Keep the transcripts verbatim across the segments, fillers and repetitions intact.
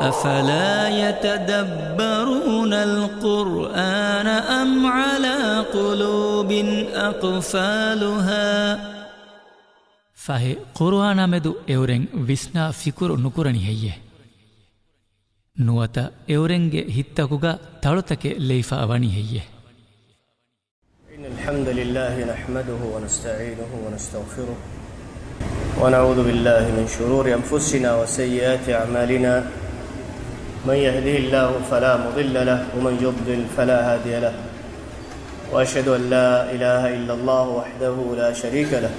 أفلا يتدبرون القرآن أم على قلوب أقفالها؟ ފަހެ، ޤުރުއާނާ މެދު އެއުރެން ވިސްނާ ފިކުރު ނުކުރަނީ ހެއްޔޭ؟ ނުވަތަ އެއުރެންގެ ހިތްތަކުގަ ތަޅުތަކެއް ލެއިފަ ވަނީ ހެއްޔޭ؟ إن الحمد لله نحمده ونستعينه ونستغفره، ونعوذ بالله من شرور أنفسنا وسيئات أعمالنا. من يهده الله فلا مضل له، ومن يضلل فلا هادي له. وأشهد أن لا إله إلا الله وحده لا شريك له،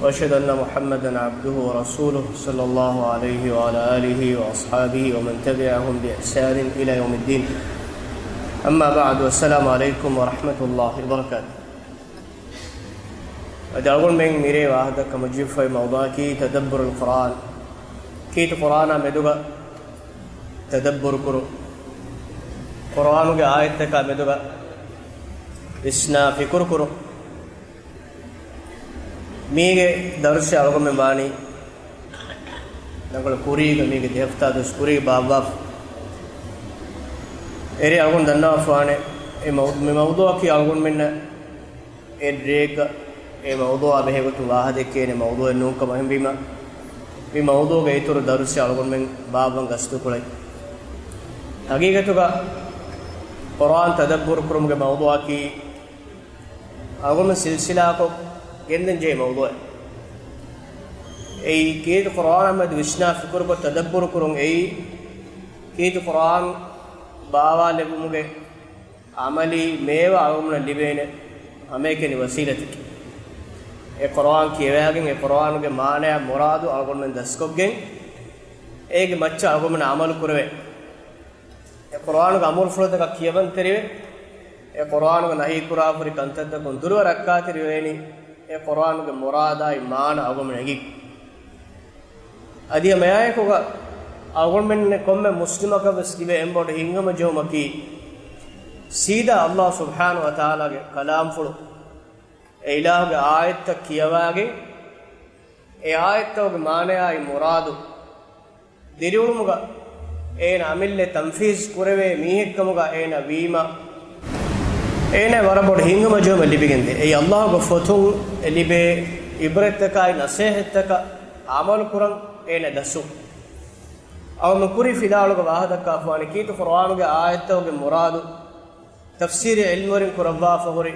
وأشهد أن محمدا عبده ورسوله، صلى الله عليه وعلى آله وأصحابه ومن تبعهم بإحسان إلى يوم الدين. أما بعد، والسلام عليكم ورحمة الله وبركاته. އަދި އަޅުގަނޑުމެން މިރޭ ވާހަކަ ކަމަށް ޖެހިފައި މައުޟޫޢަކީ تدبر القرآن، ކީރިތި ޤުރުއާނާ މެދުގަ ތަދައްބުރު ކުރުން، ޤުރުއާނުގެ އާޔަތްތަކާ މެދުގަ ވިސްނާ ފިކުރު ކުރުން. މީގެ ދަރުސެއް އަޅުގަނޑުމެން ވާނީ ރަނގަޅު ކުރީގަ، މީގެ ދެ ހަފްތާ ދުވަސް ކުރީގަ ބާއްވާފަ. އެރި އަޅުގަނޑު ދަންނަވާފާނެ، އެ މައު-، މި މައުޟޫޢަކީ އަޅުގަނޑުމެންނަށް އެ ރޭގަ އެ މައުޟޫޢާ ބެހޭގޮތުން ވާހަކަ ދެއްކޭނެ މައުޟޫޢެއް ނޫންކަމަށް އެހެންވީމަ، މި މައުޟޫޢުގެ އިތުރު ދަރުސެއް އަޅުގަނޑުމެން ބާއްވަން ގަސްތުކުރަނީ. ހަގީގަތުގަ ޤުރުއާން ތަދައްބުރު ކުރުމުގެ މައުޟޫޢަކީ އަޅުގަނޑު ސިލްސިލާކޮށް ގެންދަން ޖެހޭ މައުޟޫޢެއް. އެއީ ކީރިތި ޤުރުއާނާ މެދު ވިސްނާ ފިކުރުކޮށް ތަދައްބުރު ކުރުން. އެއީ ކީރިތި ޤުރުއާން ބާވާލެވުމުގެ އަމަލީ މޭވާ އަޅުގަނޑުމެންނަށް ލިބޭނެ ހަމައެކަނި ވަސީލަތަކީ. އެ ޤުރުއާން ކިޔަވައިގެން، އެ ޤުރުއާނުގެ މާނަޔާ މުރާދު އަޅުގަނޑުމެން ދަސްކޮށްގެން، އޭގެ މައްޗަށް އަޅުގަނޑުމެން އަމަލު ކުރެވޭ. އެ ޤުރުއާނުގެ އަމުރުފުޅުތަކަށް ކިޔަވަންތެރިވެ، އެ ޤުރުއާނުގެ ނަހީ ކުރާފަހުރި ކަންތައްތަކުން ދުރުވެ ރައްކާތެރިވެވޭނީ، އެ ޤުރުއާނުގެ މުރާދާއި މާނަ އަޅުގަނޑުމެން އެނގި. އަދި އެ މަޔާއެކުގަ އަޅުގަނޑުމެން ކޮންމެ މުސްލިމަކަށް ވެސް ލިބޭ އެންމެ ބޮޑު ހިތްހަމަޖެހުމަކީ، ސީދާ ﷲ ސުބްޙާނަހޫ ވަތަޢާލާގެ ކަލާމްފުޅު، އެ އިލާހުގެ އާޔަތްތައް ކިޔަވާގެން، އެ އާޔަތްތަކުގެ މާނަޔާއި މުރާދު ދިރިއުޅުމުގަ އޭނަ އަމިއްލަ ތަންފީޒް ކުރެވޭ މީހެއްކަމުގަ އޭނަ ވީމަ، އޭނަ ވަރަށް ބޮޑު ހިތްހަމަޖެހުމެއް ލިބިގެންދޭ. އެއީ ﷲ ގެ ފޮތުން ލިބޭ އިބްރަތްތަކާއި ނަސޭހަތްތަކަށް އަމަލު ކުރަން އޭނަ ދަސްވުން. އަޅުގަނޑު ކުރީ ފިލާވަޅުގަ ވާހަކަ ދައްކާފަވާނީ ކީރިތި ޤުރުއާނުގެ އާޔަތްތަކުގެ މުރާދު ތަފްސީރީ ޢިލްމުވެރިން ކުރައްވާފަ ހުރި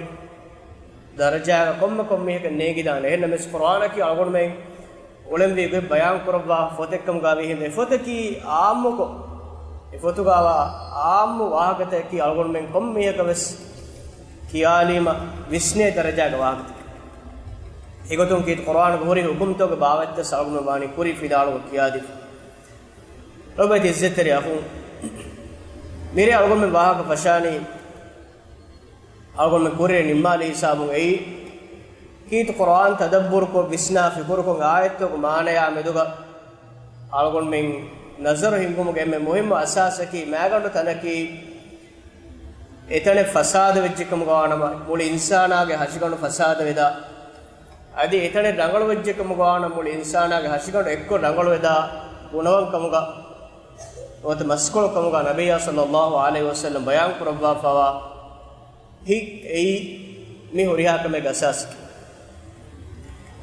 ދަރަޖާގަ ކޮންމެ ކޮން މީހަކަށް ނޭނގިދާނެ. އެހެންނަމަވެސް ޤުރުއާނަކީ އަޅުގަނޑުމެން އުޅެންވީ ގޮތް ބަޔާން ކުރައްވާ ފޮތެއްކަމުގަ ވީ ހިނދު، އެ ފޮތަކީ އާއްމުކޮށް، އެ ފޮތުގަވާ އާއްމު ވާހަކަތަކަކީ އަޅުގަނޑުމެން ކޮން މީހަކަށް ވެސް ކިޔާލީމަ ވިސްނޭ ދަރަޖާގެ ވާހަކަތަކެއް. އެގޮތުން ކީރިތި ޤުރުއާނުގެ ހުރި ހުކުމްތަކުގެ ބާވަތްތައް އަޅުގަނޑުމެން ވާނީ ކުރީ ފިލާވަޅުގަ ކިޔާދީފަ. ރޮބަތި އިއްޒަތްތެރި އަޚުން، މިރޭ އަޅުގަނޑުމެން ވާހަކަ ފަށާނީ، އަޅުގަނޑުމެން ކުރިއަށް ނިންމާލި ހިސާބުން އެއީ، ކީރިތި ޤުރުއާން ތަދައްބުރުކޮށް ވިސްނާ ފިކުރުކޮށް އާޔަތްތަކުގެ މާނަޔާ މެދުގަ އަޅުގަނޑުމެން ނަޒަރު ހިންގުމުގެ އެންމެ މުހިއްމު އަސާސަކީ، މައިގަނޑު ތަނަކީ އެތަނެއް ފަސާދަ ވެއްޖެކަމުގަ ވާނަމަ، މުޅި އިންސާނާގެ ހަށިގަނޑު ފަސާދަ ވެދާ، އަދި އެތަނެއް ރަނގަޅު ވެއްޖެކަމުގަ ވާނަމަ، މުޅި އިންސާނާގެ ހަށިގަނޑު އެއްކޮށް ރަނގަޅު ވެދާ ގުނަވަން ކަމުގަ ނުވަތަ މަސްކޮޅު ކަމުގަ ނަބިއްޔާ ޞައްލައްލާހު ޢަލައިހި ވަސައްލަމް ބަޔާން ކުރައްވާފަވާ ހިތް އެއީ މި ހުރިހާ ކަމެއްގެ އަސާސަކީ.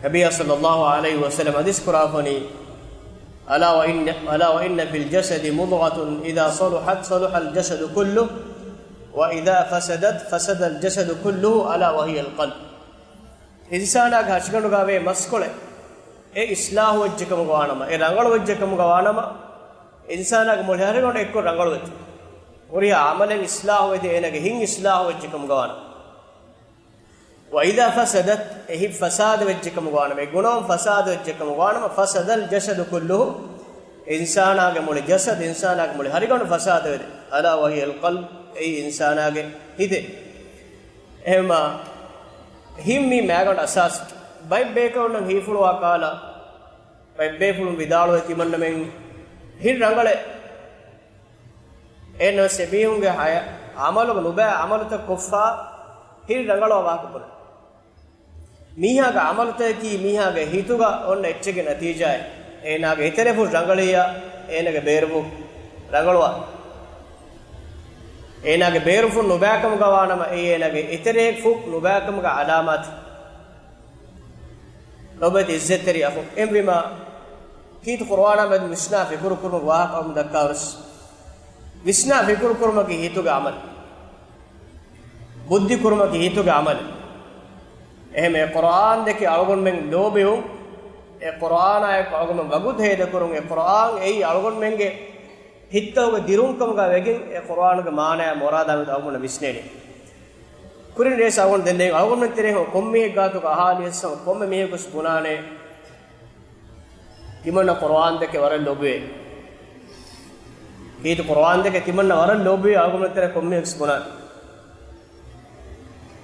ނަބިއްޔާ ޞައްލައްލާހު ޢަލައިހި ވަސައްލަމް ޙަދީޘް ކުރާފަނީ، ألا وإن، ألا وإن في الجسد مضغة إذا صلحت صلح الجسد كله وإذا فسدت فسد الجسد كله ألا وهي القلب. އިންސާނާގެ ހަށިގަނޑުގަވޭ މަސްކޮޅެއް އެ އިޞްލާޙު ވެއްޖެކަމުގަ ވާނަމަ، އެ ރަނގަޅު ވެއްޖެކަމުގަ ވާނަމަ، އިންސާނާގެ މުޅި ހަށިގަނޑު އެއްކޮށް ރަނގަޅު ވެއްޖެ. ހުރިހާ އަމަލެއް އިޞްލާޙު ވެދޭ، އޭނާގެ ހިތް އިޞްލާޙު ވެއްޖެކަމުގަ ވާނަމަ. وإذا فسدت، އެ ހިތް ފަސާދަ ވެއްޖެކަމުގަ ވާނަމަ، އެ ގުނަވަން ފަސާދަ ވެއްޖެކަމުގަ ވާނަމަ، فسد الجسد كله، އިންސާނާގެ މުޅި ޖަސަދު، އިންސާނާގެ މުޅި ހަށިގަނޑު ފަސާދަ ވެދޭ. ألا وهي القلب، އެއީ އިންސާނާގެ ހިތޭ. އެހެންމާ ހިތް މީ މައިގަނޑު އަސާސް. ބައެއް ބޭކަލުންނަށް ހީފުޅުވާ ކަހަލަ، ބައެއް ބޭފުޅުން ވިދާޅުވޭ ތިމަންނަމެން ހިތް ރަނގަޅޭ. އެހެންނަމަވެސް އެމީހުންގެ ހަޔާ އަމަލުގަ ނުބައި އަމަލުތައް ކޮށްފަ ހިތް ރަނގަޅުވާ ވާހަކަ ބުނޭ. މީހާގެ އަމަލުތަކަކީ މީހާގެ ހިތުގަ އޮންނަ އެއްޗެއްގެ ނަތީޖާއެއް. އޭނާގެ އެތެރެފުށް ރަނގަޅިއްޔާ، އޭނާގެ ބޭރުފުށް ރަނގަޅުވާ. އޭނާގެ ބޭރުފުށް ނުބައިކަމުގަ ވާނަމަ، އެއީ އޭނާގެ އެތެރޭގެ ފުށް ނުބައިކަމުގެ ޢަލާމާތެއް. ލޮބުވެތި ޢިއްޒަތްތެރި އަޚުން. އެހެންވީމާ، ކީރިތި ޤުރުއާނާ މެދު ވިސްނާ ފިކުރު ކުރުމުގެ ވާހަކަ އަޅުގަނޑު ދައްކާވަރަސް، ވިސްނާ ފިކުރު ކުރުމަކީ ހިތުގެ ޢަމަލު. ބުއްދި ކުރުމަކީ ހިތުގެ ޢަމަލު. އެހެން އެ ޤުރުއާން ދެކެ އަޅުގަނޑުމެން ލޯބިވުން، އެ ޤުރުއާނާއެކު އަޅުގަނޑުމެން ވަގުތު ހޭދަކުރުން، އެ ޤުރުއާން އެއީ އަޅުގަނޑުމެންގެ ހިތްތަކުގެ ދިރުންކަމުގަ ވެގެން، އެ ޤުރުއާނުގެ މާނަޔާ މުރާދާ މެދު އަޅުގަނޑަށް ވިސްނޭނެ. ކުރިން ރޭސް އަޅުގަނޑު ދެންނެވި އަޅުގަނޑުމެން ތެރޭ ކޮންމީހެއް ގާތުގަ އަހާލިޔަސް ކޮންމެ މީހަކުސް ބުނާނެ، ތިމަންނަ ޤުރުއާން ދެކެ ވަރަށް ލޯބިވޭ. ކީރިތި ޤުރުއާން ދެކެ ތިމަންނަ ވަރަށް ލޯބިވޭ އަޅުގަނޑުމެން ތެރޭ ކޮންމީހަކުސް ބުނާނެ.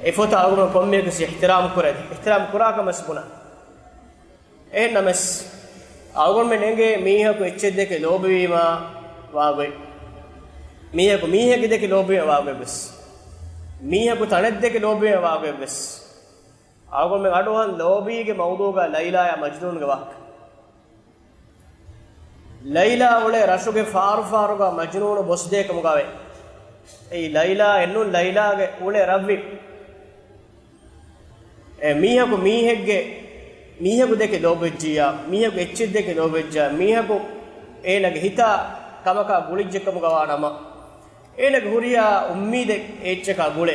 އެ ފޮތަށް އަޅުގަނޑު ކޮންމީހަކުސް އިޙްތިރާމް ކުރޭ، އިޙްތިރާމް ކުރާ ކަމަސް ބުނާ. އެހެން ނަމަސް، އަޅުގަނޑުމެން އެނގޭ މީހަކު އެއްޗެއް ދެކެ ލޯބިވީމާ ވާގޮތް. މީހަކު މީހެއްގެ ދެކެ ލޯބިވީމާ ވާގޮތް ވެސް. މީހަކު ތަނެއް ދެކެ ލޯބިވީމާ ވާގޮތް ވެސް. އަޅުގަނޑުމެން އަޑުއަހަން ލޯބީގެ މައުޟޫޢުގަ ލައިލާއާ މަޖްނޫންގެ ވާހަކަ. ލައިލާ އުޅޭ ރަށުގެ ފާރުފާރުގަ މަޖްނޫނު ބޮސްދޭ ކަމުގަ ވޭ. އެއީ ލައިލާ އެއްނޫން، ލައިލާގެ އުޅޭ ރަށްވި. އެ މީހަކު މީހެއްގެ، މީހަކު ދެކެ ލޯބިވެއްޖިއްޔާ، މީހަކު އެއްޗެއް ދެކެ ލޯބިވެއްޖާ، މީހަކު އޭނާގެ ހިތާ ކަމަކާ ގުޅިއްޖެ ކަމުގަ ވާނަމަ، އޭނާގެ ހުރިހާ އުއްމީދެއް އެއްޗަކާ ގުޅޭ.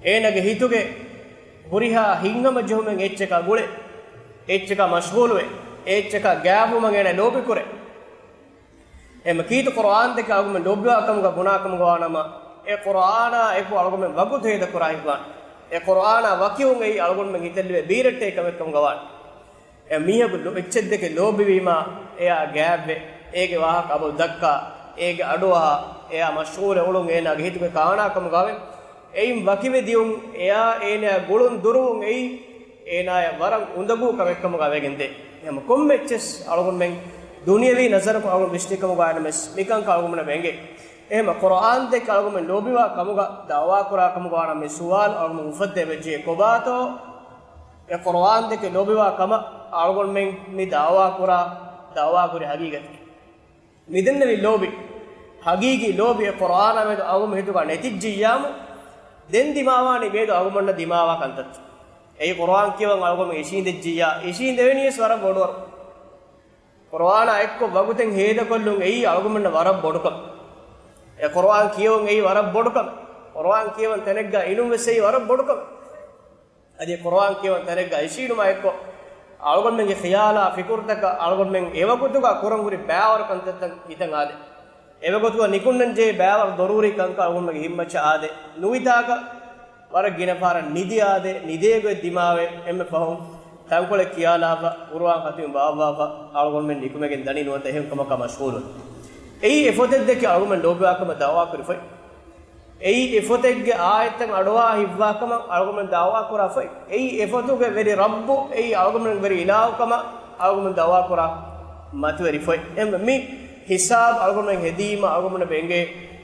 އޭނާގެ ހިތުގެ ހުރިހާ ހިތްހަމަޖެހުމެއް އެއްޗަކާ ގުޅޭ. އެއްޗަކާ މަޝްޣޫލުވޭ. އެއްޗަކާ ގާތްވުމަށް އޭނާ ލޯބިކުރޭ. އެހެން ކީރިތި ޤުރުއާން ދެކެ އަޅުގަނޑުމެން ލޯބިވާ ކަމުގަ ބުނާ ކަމުގަ ވާނަމަ، އެ ޤުރުއާނާ އެކު އަޅުގަނޑުމެން ވަގުތު ހޭދަކުރާ ހިތްވާނެ. އެ ޤުރުއާނާ ވަކިވުން އެއީ އަޅުގަނޑުމެން ހިތަށް ލިބޭ ބީރައްޓެހި ކަމެއް ކަމުގަ ވާނެ. އެ މީހަކު ލޯ-، އެއްޗެއް ދެކެ ލޯބިވީމާ، އެއާ ގާތްވެ، އޭގެ ވާހަކަ އަބަދު ދައްކާ، އޭގެ އަޑުއަހާ، އެއާ މަޝްޣޫލެއް އުޅުން އޭނާގެ ހިތުގެ ކާނާ ކަމުގަވެ، އެއިން ވަކިވެ ދިޔުން، އެއާ އޭނާ ގުޅުން ދުރުވުން އެއީ، އޭނާޔަށް ވަރަށް އުނދަގޫ ކަމެއް ކަމުގަ ވެގެންދޭ. އެހެން ކޮންމެ އެއްޗެސް އަޅުގަނޑުމެން ދުނިޔަވީ ނަޒަރަކުން އަޅުގަނޑު ވިސްނި ކަމުގަ ނަމަސް، މިކަންކަން އަޅުގަނޑުމެންނަށް އެނގޭ. އެހެން ޤުރުއާން ދެކެ އަޅުގަނޑުމެން ލޯބިވާ ކަމުގަ ދަޢުވާ ކުރާ ކަމުގަ ނަމަ މި ސުވާލު އަޅުގަނޑު އުފައްދައި ވެއްޖެ ކޮބާތޯ؟ އެ ޤުރުއާން ދެކެ ލޯބިވާ ކަމަށް އަޅުގަނޑުމެން މި ދަޢުވާ ކުރާ، ދަޢުވާ ކުރި ހަގީގަތަކީ. މިދެންނެވި ލޯބި، ހަގީގީ ލޯބި އެ ޤުރުއާނާ މެދު އަޅުގަނޑު ހިތުގަ ނެތިއްޖިއްޔާމު، ދެން ދިމާވާނީ މިއަދު އަޅުގަނޑަށް ދިމާވާ ކަންތައްތައް. އެއީ ޤުރުއާން ކިޔަވަން އަޅުގަނޑު އިށީނދެއްޖިއްޔާ، އިށީނދެވެނީވެސް ވަރަށް ބޮޑުވަރު. ޤުރުއާނާ އެއްކޮށް ވަގުތެއް ހޭދަކޮށްލުން އެއީ އަޅުގަނޑަށް ވަރަށް ބޮޑުކަމެއް. އެ ޤުރުއާން ކިޔެވުން އެއީ ވަރަށް ބޮޑުކަމެއް. ޤުރުއާން ކިޔެވަން ތަނެއްގަ އިނުން ވެސް އެއީ ވަރަށް ބޮޑުކަމެއް. އަދި ޤުރުއާން ކިޔެވަން ތަނެއްގަ އިށީނުމާ އެއްކޮށް، އަޅުގަނޑުމެންގެ ޚިޔާލާ ފިކުރުތަކަށް އަޅުގަނޑުމެން އެވަގުތުގަ ކުރަން ހުރި ބައިވަރު ކަންތައްތައް ހިތަށް އާދޭ. އެވަގުތުގަ ނިކުންނަން ޖެހޭ ބައިވަރު ދޮރޫރީ ކަންކަން އަޅުގަނޑުމެންގެ ހިތްމައްޗަށް އާދޭ. ނުވިތާކަށް ވަރަށް ގިނަ ފަހަރަށް ނިދި އާދޭ، ނިދޭގޮތް ދިމާވޭ، އެންމެ ފަހުން ތަންކޮޅެއް ކިޔާލާފަ، ޤުރުއާން ޚަތިމު ބާއްވާފަ، އަޅުގަނޑުމެން ނިކުމެގެން ދަނީ ނުވަތަ އެހެން ކަމަކާ މަޝްޣޫލު. އެއީ އެ ފޮތެއް ދެކެ އަޅުގަނޑުމެން ލޯބިވާ ކަމަށް ދަޢުވާ ކުރި ފޮތް. އެއީ އެ ފޮތެއްގެ އާޔަތްތައް އަޑުއަހާ ހިތްވާ ކަމަށް އަޅުގަނޑުމެން ދަޢުވާ ކުރާ ފޮތް. އެއީ އެ ފޮތުގެ ވެރި ރައްބު، އެއީ އަޅުގަނޑުމެން ވެރި އިލާހު ކަމަށް އަޅުގަނޑުމެން ދަޢުވާ ކުރާ މަތިވެރި ފޮތް. އެހެންވެ މި ހިސާބު އަޅުގަނޑުމެން ހެދީމަ އަޅުގަނޑުމެން އެނގޭ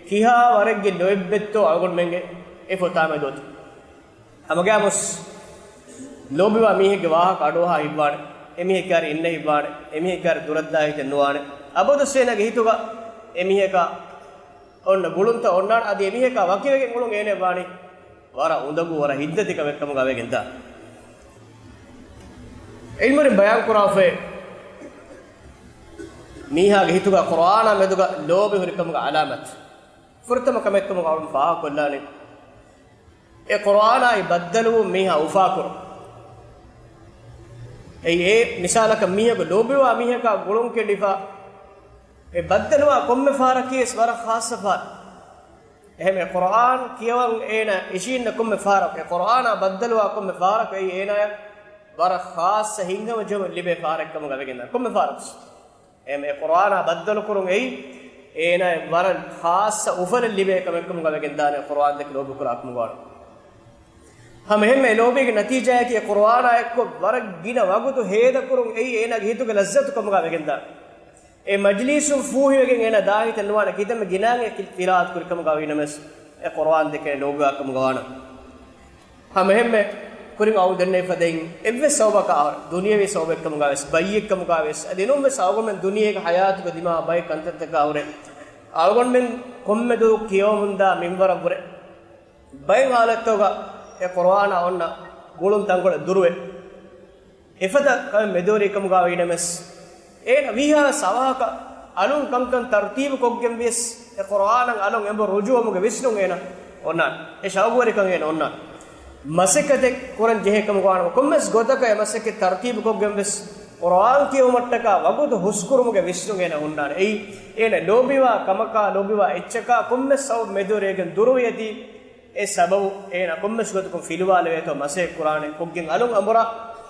ކިހާ ވަރެއްގެ ލޯތްބެއްތޯ އަޅުގަނޑުމެންގެ އެ ފޮތާ މެދު އޮތީ. ހަމަގައިމުވެސް ލޯބިވާ މީހެއްގެ ވާހަކަ އަޑުއަހާ ހިތްވާނެ. އެމީހެއްގެ އަރި އިންނަ ހިތްވާނެ. އެމީހެއްގެ އަރި ދުރަށްދާ ހިތެއް ނުވާނެ. އަބަދުވެސް އޭނާގެ ހިތުގަ އެމީހަކާ އޮންނަ ގުޅުންތައް އޮންނާނެ. އަދި އެމީހަކާ ވަކިވެގެން އުޅުން އޭނައަށް ވާނީ ވަރަށް އުނދަގޫ، ވަރަށް ހިތްދަތި ކަމެއް ކަމުގަ ވެގެންދާނެ. ޢިލްމުވެރިން ބަޔާން ކުރާފައި، މީހާގެ ހިތުގަ ޤުރުއާނާ މެދުގަ ލޯބި ހުރިކަމުގެ ޢަލާމަތު، ފުރަތަމަ ކަމެއް ކަމުގަ އަޅުން ފާހަގަކޮށްލާނީ، އެ ޤުރުއާނާއި ބައްދަލުވުން މީހާ އުފާކުރުން. އެއީ އެ މިސާލަކަށް މީހަކު ލޯބިވާ މީހަކާ ގުޅުން ކެނޑިފަ، އެ ބައްދަލުވާ ކޮންމެ ފަހަރަކީވެސް ވަރަށް ޚާއްޞަ ފަހަރެއް. އެހެން އެ ޤުރުއާން ކިޔަވަން އޭނަ އިށީންނަ ކޮންމެ ފަހަރަކު، އެ ޤުރުއާނާ ބައްދަލުވާ ކޮންމެ ފަހަރަކު އެއީ އޭނާޔަށް ވަރަށް ޚާއްޞަ ހިތްހަމަޖެހުމެއް ލިބޭ ފަހަރެއް ކަމުގަ ވެގެންދާނެ. ކޮންމެ ފަހަރަކުވެސް އެ ޤުރުއާނާ ބައްދަލުކުރުން އެއީ، އޭނާއަށް ވަރަށް ޚާއްޞަ އުފަލެއް ލިބޭ ކަމެއް ކަމުގަ ވެގެންދާނެ، ޤުރުއާން ދެކެ ލޯބިކުރާ ކަމުގަ ވާނަމަ. ހަމަ އެހެންމެ އެ ލޯބީގެ ނަތީޖާއަކީ، އެ ޤުރުއާނާ އެއްކޮށް ވަރަށް ގިނަ ވަގުތު ހޭދަކުރުން އެއީ، އޭނާގެ ހިތުގެ ލައްޒަތު ކަމުގަ ވެގެންދާނެ. އެ މަޖިލީސުން ފޫހިވެގެން އޭނާ ދާހިތެއް ނުވާނެ، ކިތަންމެ ގިނައިން އެ ޤިރާއަތު ކުރި ކަމުގަ ވީނަމަވެސް، އެ ޤުރުއާން ދެކެ ލޯބިވާ ކަމުގަ ވާނަމަ. ހަމަ އެހެންމެ ކުރިން އައު ދެންނެވި ފަދައިން އެއްވެސް ސަބަބަކާ އަހަރު، ދުނިޔެވީ ސަބަބެއްކަމުގާވެސް، ބައްޔެއްކަމުގާވެސް، އަދި އެނޫންވެސް އަޅުގަނޑުމެން ދުނިޔޭގެ ހަޔާތުގެ ދިމާ ބައެއް ކަންތައްތަކާ ހުރެ އަޅުގަނޑުމެން ކޮންމެ ދުވަހު ކިޔަވަމުންދާ މިންވަރަށްވުރެ ބައެއް ހާލަތްތަކުގަ އެ ޤުރުއާނާ އޮންނަ ގުޅުން ތަންކޮޅެއް ދުރުވެ. އެފަދަ ކަމެއް މެދުވެރިކަމުގާ ވީނަމަވެސް، އޭނަ ވީހާވެސް އަވަހަކަށް އަލުން ކަންކަން ތަރުތީބު ކޮށްގެން ވިޔަސް، އެ ޤުރުއާނަށް އަލުން އެނބުރި ރުޖޫޢަވުމުގެ ވިސްނުން އޭނަ އޮންނާނެ. އެ ޝައުގުވެރިކަން އޭނަ އޮންނާނެ. މަސައްކަތެއް ކުރަން ޖެހޭ ކަމުގާ ވާނަމަ، ކޮންމެސް ގޮތަކަށް އެ މަސައްކަތް ތަރުތީބު ކޮށްގެން ވެސް، ޤުރުއާން ކިޔެވުމަށްޓަކާ ވަގުތު ހުސްކުރުމުގެ ވިސްނުން އޭނަ ހުންނާނެ. އެއީ، އޭނަ ލޯބިވާ ކަމަކާ، ލޯބިވާ އެއްޗަކާ ކޮންމެސް ސަބަބު މެދުވެރިވެގެން ދުރުވިޔަތީ، އެ ސަބަބު އޭނަ ކޮންމެސް ގޮތަކުން ފިލުވާލެވޭތޯ މަސައްކަތް ކުރާނެ. ކޮށްގެން އަލުން އަނބުރާ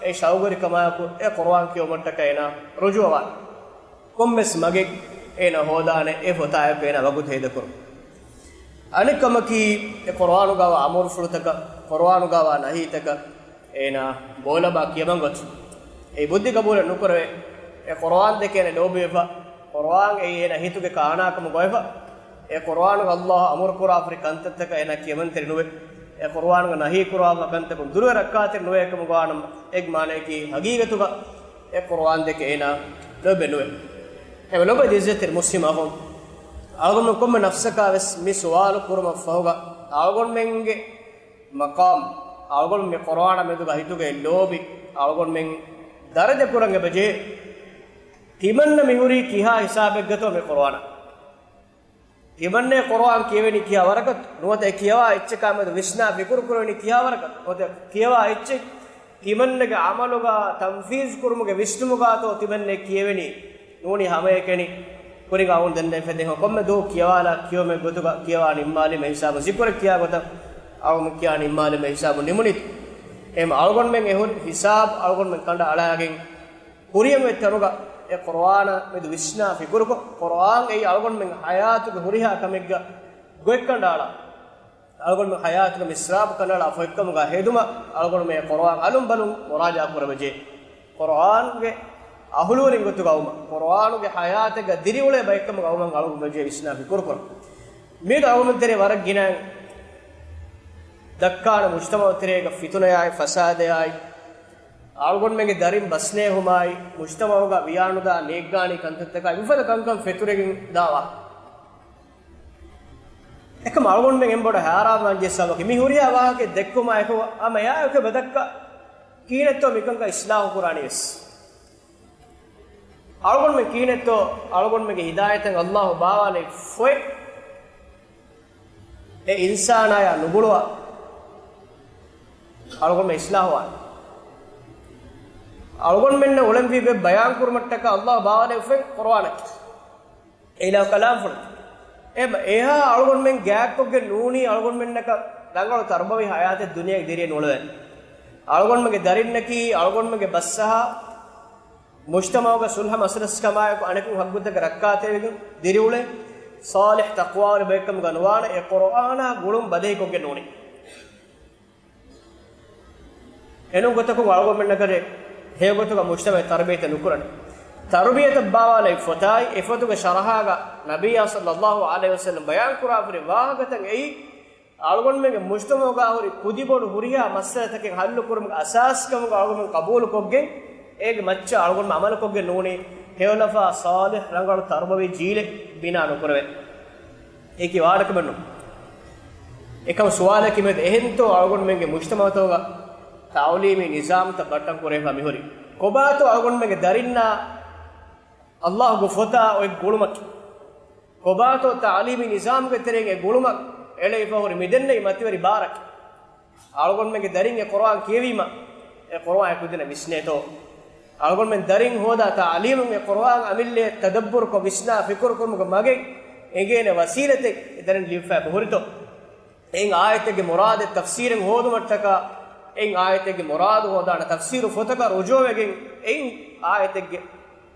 އެ ޝައުގުވެރިކަމާއެކު އެ ޤުރުއާން ކިޔެވުމަށްޓަކައި އޭނަ ރުޖޫޢަވާނެ. ކޮންމެސް މަގެއް އޭނަ ހޯދާނެ، އެ ފޮތާއެކު އޭނަ ވަގުތު ހޭދަކުރުން. އަނެއް ކަމަކީ، އެ ޤުރުއާނުގާވާ އަމުރުފުޅުތަކަށް، ޤުރުއާނުގާވާ ނަހީތަކަށް އޭނާ ބޯލަބާ ކިޔަމަން ގޮތު. އެ ބުއްދި ޤަބޫލެއް ނުކުރެވޭ. އެ ޤުރުއާން ދެކެ އޭނަ ލޯބިވެފަ، ޤުރުއާން އެއީ އޭނަ ހިތުގެ ކާނާކަމުގަ އޮތްފަ. އެ ޤުރުއާނުގަ ﷲ އަމުރު ކުރާފަރި ކަންތައްތަކަށް އޭނާ ކިޔަމަންތެރި ނުވޭ. އެ ޤުރުއާނުގަ ނަހީ ކުރާފަ ކަންތަކުން ދުރުވެ ރައްކާތެރި ނުވޭ ކަމުގަ ވާނަމަ، އޭގެ މާނަޔަކީ ހަގީގަތުގަ އެ ޤުރުއާން ދެކެ އޭނާ ލޯބި ނުވޭ. އެ ލޯބި އިއްޒަތްތެރި މުސްލިމް އަޚުން، އަޅުގަނޑު ކޮންމެ ނަފްސަކާވެސް މި ސުވާލު ކުރުމަށް ފަހުގަ އަޅުގަނޑުމެންގެ މަޤާމް، އަޅުގަނޑު މި ޤުރުއާނާ މެދުގަ ހިތުގައި ލޯބި އަޅުގަނޑުމެން ދަރަޖަ ކުރަން އެބަޖެހޭ. ތިމަންނަ މިހުރީ ކިހާ ހިސާބެއްގަތޯ މި ޤުރުއާނަށް؟ ތިމަންނަ ޤުރުއާން ކިޔެވެނީ ކިހާ ވަރަކަށް؟ ނުވަތަ އެ ކިޔަވާ އެއްޗަކާ މެދު ވިސްނާ ފިކުރު ކުރެވެނީ ކިހާ ވަރަކަށް؟ ނުވަތަ ކިޔަވާ އެއްޗެއް ތިމަންނަގެ ޢަމަލުގަ ތަންފީޒު ކުރުމުގެ ވިސްނުމުގާތޯ ތިމަންނަ ކިޔެވެނީ؟ ނޫނީ ހަމައެކަނި ކުރިން އަޅުގަނޑު ދެންނެވި ފަދައިން ކޮންމެ ދުވަހު ކިޔަވާލާ ކިޔުމެއް ގޮތުގަ ކިޔަވާ ނިންމާލީމަ ހިސާބުން، ޒިކުރެއް ކިޔާ ގޮތަށް އަޅުގަނޑު ކިޔާ ނިންމާލީމަ ހިސާބުން ނިމުނީ. އެހެން އަޅުގަނޑުމެން އެ ހުރި ހިސާބު އަޅުގަނޑުމެން ކަނޑައަޅާގެން، ކުރިޔަށް އޮތް ތަނުގަ އެ ޤުރުއާނާ މެދު ވިސްނާ ފިކުރުކޮށް، ޤުރުއާން އެއީ އަޅުގަނޑުމެން ޙަޔާތުގެ ހުރިހާ ކަމެއްގަ ގޮތް ކަނޑައަޅާ، އަޅުގަނޑުމެން ޙަޔާތުގެ މިސްރާބު ކަނޑައަޅާ ފޮތްކަމުގަ ހެދުމަށް އަޅުގަނޑުމެން އެ ޤުރުއާން އަލުން ބަލުން މުރާޖަޢާ ކުރެވިޖެ. ޤުރުއާންގެ އަހުލުވެރިން ގޮތުގަ ވުމަށް، ޤުރުއާނުގެ ޙަޔާތެއްގަ ދިރިއުޅޭ ބައެއްކަމުގަ ވުމަށް އަޅުގަނޑު ވެޖެ ވިސްނާ ފިކުރުކޮށް. މިއަދު އަޅުގަނޑު ތެރޭ ވަރަށް ގިނައިން ދައްކާނެ މުޖްތަމަޢު ތެރޭގަ ފިތުނަޔާއި، ފަސާދަޔާއި، އަޅުގަނޑުމެންގެ ދަރިން ބަސްނޭހުމާއި، މުޖްތަމަޢުގަ ވިޔާނުދާ ނޭއްގާނީ ކަންތައްތަކާއި، މިފަދަ ކަންކަން ފެތުރެގެން ދާވާ. އެކަމް އަޅުގަނޑުމެން އެން ބޮޑަށް ހައިރާންވާން ޖެހޭ ސަބަބަކީ، މި ހުރިހާ ވާހަކައެއް ދެއްކުމާ އެކު އަމަ ޔާ އެކެ ބަދައްކަ ކީނެއްތޯ މިކަންކަން އިސްލާހު ކުރާނީ ވެސް. އަޅުގަނޑުމެން ކީނެއްތޯ، އަޅުގަނޑުމެންގެ ހިދާޔަތަށް ﷲ ބާވާލެ ފޮތް އެ އިންސާނާޔާ ނުގުޅުވާ އަޅުގަނޑުމެން އިސްލާހުވާނެ. އަޅުގަނޑުމެންނަށް އުޅެންވީ ބަޔާން ކުރުމަށްޓަކާ ﷲ ބާވާލެ ފޮތް ޤުރުއާނަކީ. އެ އިލާހު ކަލާމްފުޅު. އެ، އެހާ އަޅުގަނޑުމެން ގާތްކޮށްގެން ނޫނީ އަޅުގަނޑުމެންނަކަށް ރަނގަޅު ތަރުބަވީ ޙަޔާތެއް ދުނިޔޭގެ ދިރިއެއް ނުއުޅެވޭނެ. އަޅުގަނޑުމެންގެ ދަރިންނަކީ އަޅުގަނޑުމެންގެ ބަސްއަހާ މުޖްތަމަޢުގަ ޞުލްޙަ މަސައްކަތްކަމާއެކު އަނެކު ހައްގުތަކަށް ރައްކާތެރިވެގެން ދިރިއުޅޭ ޞާލިޙް ތަޤްވާވެރި ބައެއްކަމުގަ ނުވާނެ، އެ ޤުރުއާނާ ގުޅުން ބަދަހިކޮށްގެން ނޫނީ. އެނޫން ގޮތަކުން އަޅުގަނޑުމެންނަކަށް ހެޔޮގޮތުގަ މުޖްތަމަޢު ތަރުބިޔަތެއް ނުކުރަނީ. ތަރުބިޔަތަށް ބާވާލެއް ފޮތާއި، އެފޮތުގެ ޝަރަޙާގަ ނަބިއްޔާ ޞައްލައްލާހު ޢަލައިހި ވަސައްލަމް ބަޔާންކުރާފަރި ވާހަކަތައް އެއީ، އަޅުގަނޑުމެންގެ މުޖްތަމަޢުގާ ހުރި ކުދިބޮޑު ހުރިހާ މައްސަލަތަކެއް ޙައްލުކުރުމުގެ އަސާސްކަމުގަ އަޅުގަނޑުމެން ޤަބޫލުކޮށްގެން، އޭގެ މައްޗަށް އަޅުގަނޑުމެން ޢަމަލުކޮށްގެން ނޫނީ، ހެޔޮލަފާ ޞާލިޙް ރަނގަޅު ތަރުބަވީ ޖީލެއް ބިނާ ނުކުރެވޭ. އެކި ވާނެކަމެއްނު. އެކަމް ސުވާލަކީ މެދު އެހެންތޯ އަޅުގަނޑުމެންގެ މުޖްތަމަޢުތަކުގަ ތަޢުލީމީ ނިޒާމްތައް ބައްޓަން ކުރެވިފަ މިހުރީ؟ ކޮބާތޯ އަޅުގަނޑުމެންގެ ދަރިންނާ ﷲގެ ފޮތާ އޮތް ގުޅުމަކީ؟ ކޮބާތޯ ތަޢުލީމީ ނިޒާމްގެ ތެރެއިން އެ ގުޅުމަށް އެޅެވިފަ ހުރި މިދެންނެވި މަތިވެރި ބާރަކީ؟ އަޅުގަނޑުމެންގެ ދަރިން އެ ޤުރުއާން ކިޔެވީމަ، އެ ޤުރުއާން އެކުދިންނަށް ވިސްނޭތޯ؟ އަޅުގަނޑުމެން ދަރިން ހޯދާ ތަޢުލީމުން އެ ޤުރުއާން އަމިއްލައަށް ތަދައްބުރުކޮށް ވިސްނާ ފިކުރު ކުރުމުގެ މަގެއް އެނގޭނެ ވަސީލަތެއް އެ ދަރިން ލިބިފައި ހުރިތޯ؟ އެއިން އާޔަތެއްގެ މުރާދެއް ތަފްސީރެއް ހޯދުމަށްޓަކާ، އެއިން އާޔަތެއްގެ މުރާދު ހޯދާނެ ތަފްސީރު ފޮތަކަށް ރުޖޫޢަވެގެން، އެއިން އާޔަތެއްގެ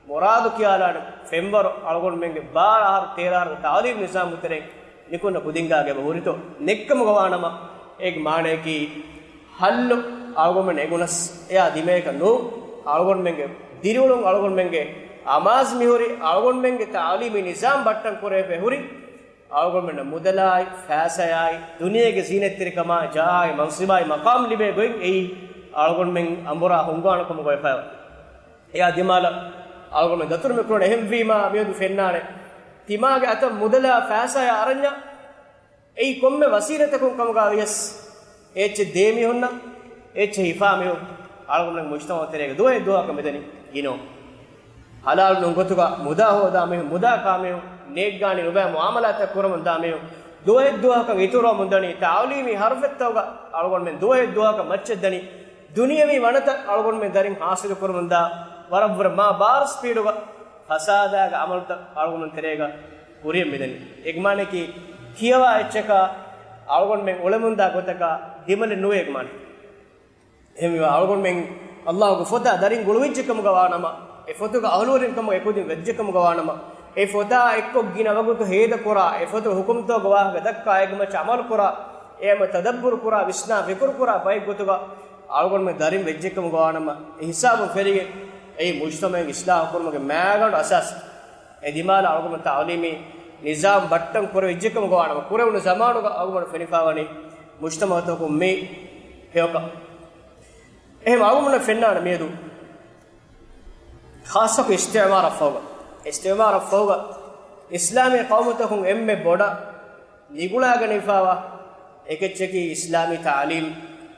މުރާދު ކިޔާލާނެ ފެންވަރު އަޅުގަނޑުމެންގެ ބާރަ އަހަރު ތޭރަ އަހަރުގެ ތަޢުލީމް ނިޒާމުގެ ތެރެއިން ނިކުންނަ ކުދިންގާގެ އެބަ ހުރިތޯ؟ ނެއްކަމުގަ ވާނަމަ، އޭގެ މާނަޔަކީ ހައްލު އަޅުގަނޑުމެން އެނގުނަސް އެއާ ދިމަޔަކަށް ނޫން. އަޅުގަނޑުމެންގެ ދިރިއުޅުން، އަޅުގަނޑުމެންގެ އަމާޒު މިހުރި، އަޅުގަނޑުމެންގެ ތަޢުލީމީ ނިޒާމް ބައްޓަން ކުރެވިފަ ހުރި، އަޅުގަނޑުމެންނަށް މުދަލާއި، ފައިސާޔާއި، ދުނިޔޭގެ ޒީނަތްތެރިކަމާއި، ޖާހާއި، މަންސިބާއި، މަޤާމް ލިބޭ ގޮތް އެއީ، އަޅުގަނޑުމެން އަނބުރާ ހުންގާނުކަމުގަ އެފައި އެއާ ދިމާލަށް އަޅުގަނޑުމެން ދަތުރުމެ ކުރަން. އެހެންވީމާ މިއަދު ފެންނާނެ، ތިމާގެ އަތަށް މުދަލާ ފައިސާޔާ އަރަންޏާ އެއީ ކޮންމެ ވަސީލަތަކުން ކަމުގަ ވިޔަސް، އެއްޗެއް ދޭ މީހުންނަށް، އެއްޗެއް ހިފާ މީހުން އަޅުގަނޑުމެން މުޖްތަމަޢު ތެރޭގަ ދުވަހެއް ދުވަހަކަށް މިދަނީ ގިނަ ހަލާލު ނޫން ގޮތުގަ މުދާ ހޯދާ މީހުން، މުދާ ކާ މީހުން، ނޭއްގާނީ ނުބައި މުޢާމަލާތައް ކުރަމުން ދާ މީހުން، ދުވަހެއް ދުވަހަކަށް އިތުރުވަމުން ދަނީ. ތަޢުލީމީ ހަރުފެއްތަކުގަ އަޅުގަނޑުމެން ދުވަހެއް ދުވަހަކަށް މައްޗަށް ދަނީ. ދުނިޔަވީ ވަނަތައް އަޅުގަނޑުމެން ދަރިން ހާސިލު ކުރަމުންދާ، ވަރަށްވުރެ މާ ބާރު ސްޕީޑުގަ ފަސާދާގެ އަމަލުތައް އަޅުގަނޑުމެން ތެރޭގަ ކުރިޔަށް މިދަނީ. އޭގެ މާނައަކީ، ކިޔަވާ އެއްޗަކާ އަޅުގަނޑުމެން އުޅެމުންދާ ގޮތަކާ ދިމަލެއް ނުވޭ އޭގެ މާނަ. އެހެންވީމާ އަޅުގަނޑުމެން އައްލާހުގެ ފޮތާ ދަރިން ގުޅުވިއްޖެކަމުގަ ވާނަމަ، އެ ފޮތުގެ އަހުލުވެރިން ކަމުގަ އެކުދިން ވެއްޖެކަމުގަ ވާނަމަ، އެ ފޮތާ އެއްކޮށް ގިނަ ވަގުތު ހޭދަކުރާ، އެ ފޮތުގެ ހުކުމްތަކުގެ ވާހަކަ ދައްކާ، އޭގެ މައްޗަށް އަމަލުކުރާ، އެ އަމަލު ތަދައްބުރު ކުރާ، ވިސްނާ ފިކުރު ކުރާ ބައެއް ގޮތުގަ އަޅުގަނޑުމެން ދަރިން ވެއްޖެކަމުގަ ވާނަމަ، އެ ހިސާބުން ފެށިގެން އެއީ މުޖްތަމަޢެއް އިސްލާހު ކުރުމުގެ މައިގަނޑު އަސާސް. އެ ދިމާލަށް އަޅުގަނޑު ތަޢުލީމީ ނިޒާމް ބައްޓަން ކުރެވިއްޖެކަމުގަ ވާނަމަ، ކުރެވުނު ޒަމާނުގަ އަޅުގަނޑު ފެނިފައިވަނީ މުޖްތަމަޢުތަކުން މި ހެޔޮކަން. އެހެން އަޅުގަނޑަށް ފެންނާނެ މިއަދު ޚާއްޞަކޮށް އިސްތިޢުމާރަށްފަހުގަ، އިސްތިޢުމާރަށްފަހުގަ އިސްލާމީ ޤައުމުތަކުން އެންމެ ބޮޑަށް ނިގުޅާގަނެފައިވާ އެކެއްޗަކީ އިސްލާމީ ތަޢުލީމް.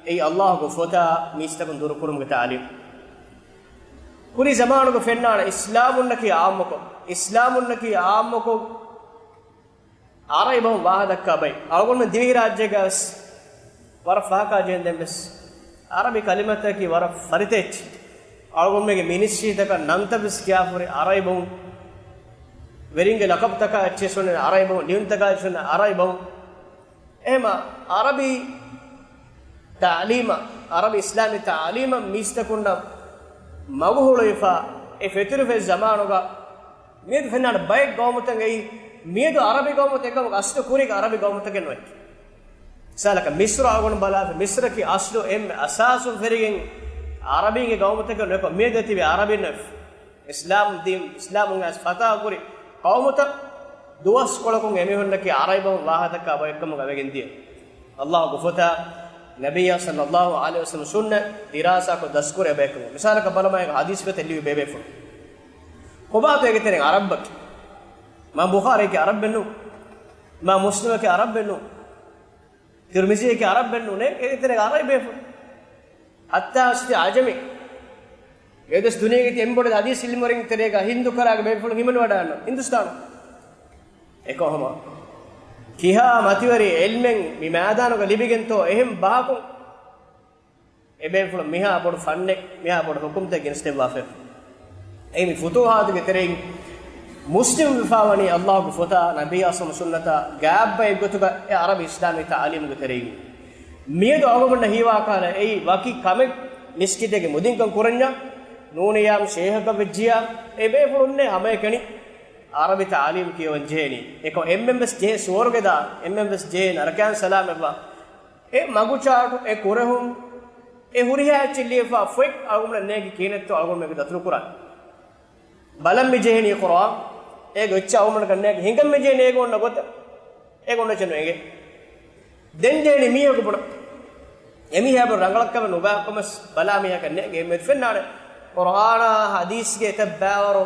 އެއީ އައްލާހުގެ ފޮތާ މީސްތަކުން ދުރުކުރުމުގެ ތަޢުލީމް. ކުރީ ޒަމާނުގަ ފެންނާނެ އިސްލާމުންނަކީ ޢާއްމުކޮށް، އިސްލާމުންނަކީ ޢާއްމުކޮށް ޢަރަބި ބަހުން ވާހަކަ ދައްކާ ބައި. އަޅުގަނޑުމެން ދިވެހިރާއްޖޭގަ ވެސް ވަރަށް ފަހަކާ ޖެހެން ދެން ވެސް ޢަރަބި ކަލިމަތަކީ ވަރަށް ފަރިތަ އެއްޗެއް. އަޅުގަނޑުމެންގެ މިނިސްޓްރީތަކަށް ނަންތައް ވެސް ކިޔާފަ ހުރި ޢަރަބި ބަހުން. ވެރިންގެ ލަޤަބުތަކާ އެއްޗެއް ވެސް ހުންނަ ޢަރަބި ބަހުން، ލިޔުންތަކާ އެއްޗެއް ހުންނަ ޢަރަބި ބަހުން. އެހެމަ ޢަރަބި ތަޢުލީމަށް، ޢަރަބި އިސްލާމީ ތަޢުލީމަށް މީސްތަކުންނަށް މަގު ހުޅުވިފަ އެ ފެތުރިފައި ޒަމާނުގަ މިއަދު ފެންނާނެ ބައެއް ޤައުމުތަކެއް އެއީ، މިއަދު ޢަރަބި ޤައުމުތައް އެކަމަކު އަސްލު ކުރީގެ ޢަރަބި ޤައުމުތަކެއް ނުވޭ. މިސާލަކަށް މިޞްރު އަޅުގަނޑު ބަލާފަ، މިޞްރަކީ އަސްލު އެންމެ އަސާސުން ފެށިގެން ޢަރަބީންގެ ޤައުމުތަކެއް ނުވޭ، މިއަދު ތިބީ ޢަރަބިން ނުވެފަ. އިސްލާމް ދީން، އިސްލާމުން އައިސް ފަތާ ކުރި ޤައުމުތައް ދުވަސްކޮޅަކުން އެމީހުންނަކީ ޢަރަބި ބަހުން ވާހަކަ ދައްކާ ބައެއްކަމުގަ ވެގެން ދިޔަ. އައްލާހުގެ ފޮތާ، ނަބިއްޔާ ޞައްލައްލާހު ޢަލައިހި ވަސައްލަމް ސުންނަތް ދިރާސާކޮށް ދަސްކުރޭ ބައެއްކަމުގަ. މިސާލަކަށް ބަލަމާ އެ ޙަދީޘް ފޮތެއް ލިޔުއްވި ބޭބޭފުޅުން. ކޮބާތޯ އޭގެ ތެރެއިން ޢަރަބަކީ؟ އިމާމް ބުޚާރީއަކީ ޢަރަބެއް ނޫން. އިމާމް މުސްލިމަކީ ޢަރަބެއް ނޫން. ތިރްމިޒީއަކީ ޢަރަބެއް ނޫނޭ، އޭގެ ތެރޭގަ ޢަރަބި ބޭފުޅުން. ޙައްތާ އަސްލީ ޢަޖަމީ. އެދުވަސް ދުނިޔޭގެ ތި އެންމެ ބޮޑު ޙަދީޘް ޢިލްމުވެރިން ތެރޭގަ ހިންދު ކަރާގެ ބޭފުޅުން ހިމެނިވަޑައިގަންނަ ހިންދުސްތާނު. އެކަމަކު ކިހާ މަތިވެރި ޢިލްމެއް މި މައިދާނުގަ ލިބިގެންތޯ އެހެން ބަހަކުން އެބޭފުޅުން މިހާ ބޮޑު ފަންނެއް، މިހާ ބޮޑު ޙުކުމްތައް ގެނެސްދެއްވާފައެވެ. އެއީ މި ފުތޫޙާތުގެ ތެރެއިން މުސްލިމް ވެފާވަނީ އައްލާހުގެ ފޮތާ، ނަބިއްޔާ ޞައްލައްލާހު ޢަލައިހި ވަސައްލަމް ސުންނަތާ ގާތް ބައެއް ގޮތުގަ އެ ޢަރަބި އިސްލާމީ ތަޢުލީމުގެ ތެރެއިން. މިއަދު އަޅުގަނޑަށް ހީވާކަހަލަ އެއީ ވަކި ކަމެއް މިސްކިތެއްގެ މުދިންކަން ކުރަންޏާ، ނޫނިއްޔާމް ޝޭހަކަށް ވެއްޖިޔާ، އެ ބޭފުޅުންނޭ ހަމައެކަނި ޢަރަބި ތަޢުލީމް ކިޔަވަން ޖެހޭނީ. އެކަމަކު އެންމެން ވެސް ޖެހޭ ސުވަރުގެ ދާ، އެންމެން ވެސް ޖެހޭ ނަރަކައިން ސަލާމަތްވާ. އެ މަގުޗާޓު، އެ ކުރެހުން، އެ ހުރިހާ އެއްޗެއް ލިޔެފާ ފޮތް އަޅުގަނޑަށް ނޭނގި ކިހިނެއްތޯ އަޅުގަނޑުމެން ދަތުރު ކުރާނެ. ބަލަން މި ޖެހެނީ ޤުރުއާން. އޭގެ އެއްޗެއް އަޅުގަނޑަކަށް ނޭނގި ހިނގަން މި ޖެހެނީ އޭގެ އޮންނަ ގޮތަށް. އޭގެ އޮންނަ އެއްޗެއް ނޭނގެ. ދެން ޖެހެނީ މީހަކު ބުނަން. އެމީހާ ބުނަން ރަނގަޅަށް ކަމެއް ނުބާ ކަމަށް ބަލާ މީހަކަށް ނޭނގެ. އެންމެ ފެންނާނެ ޤުރުއާނާ ޙަދީޘްގެ އެތައް ބައިވަރު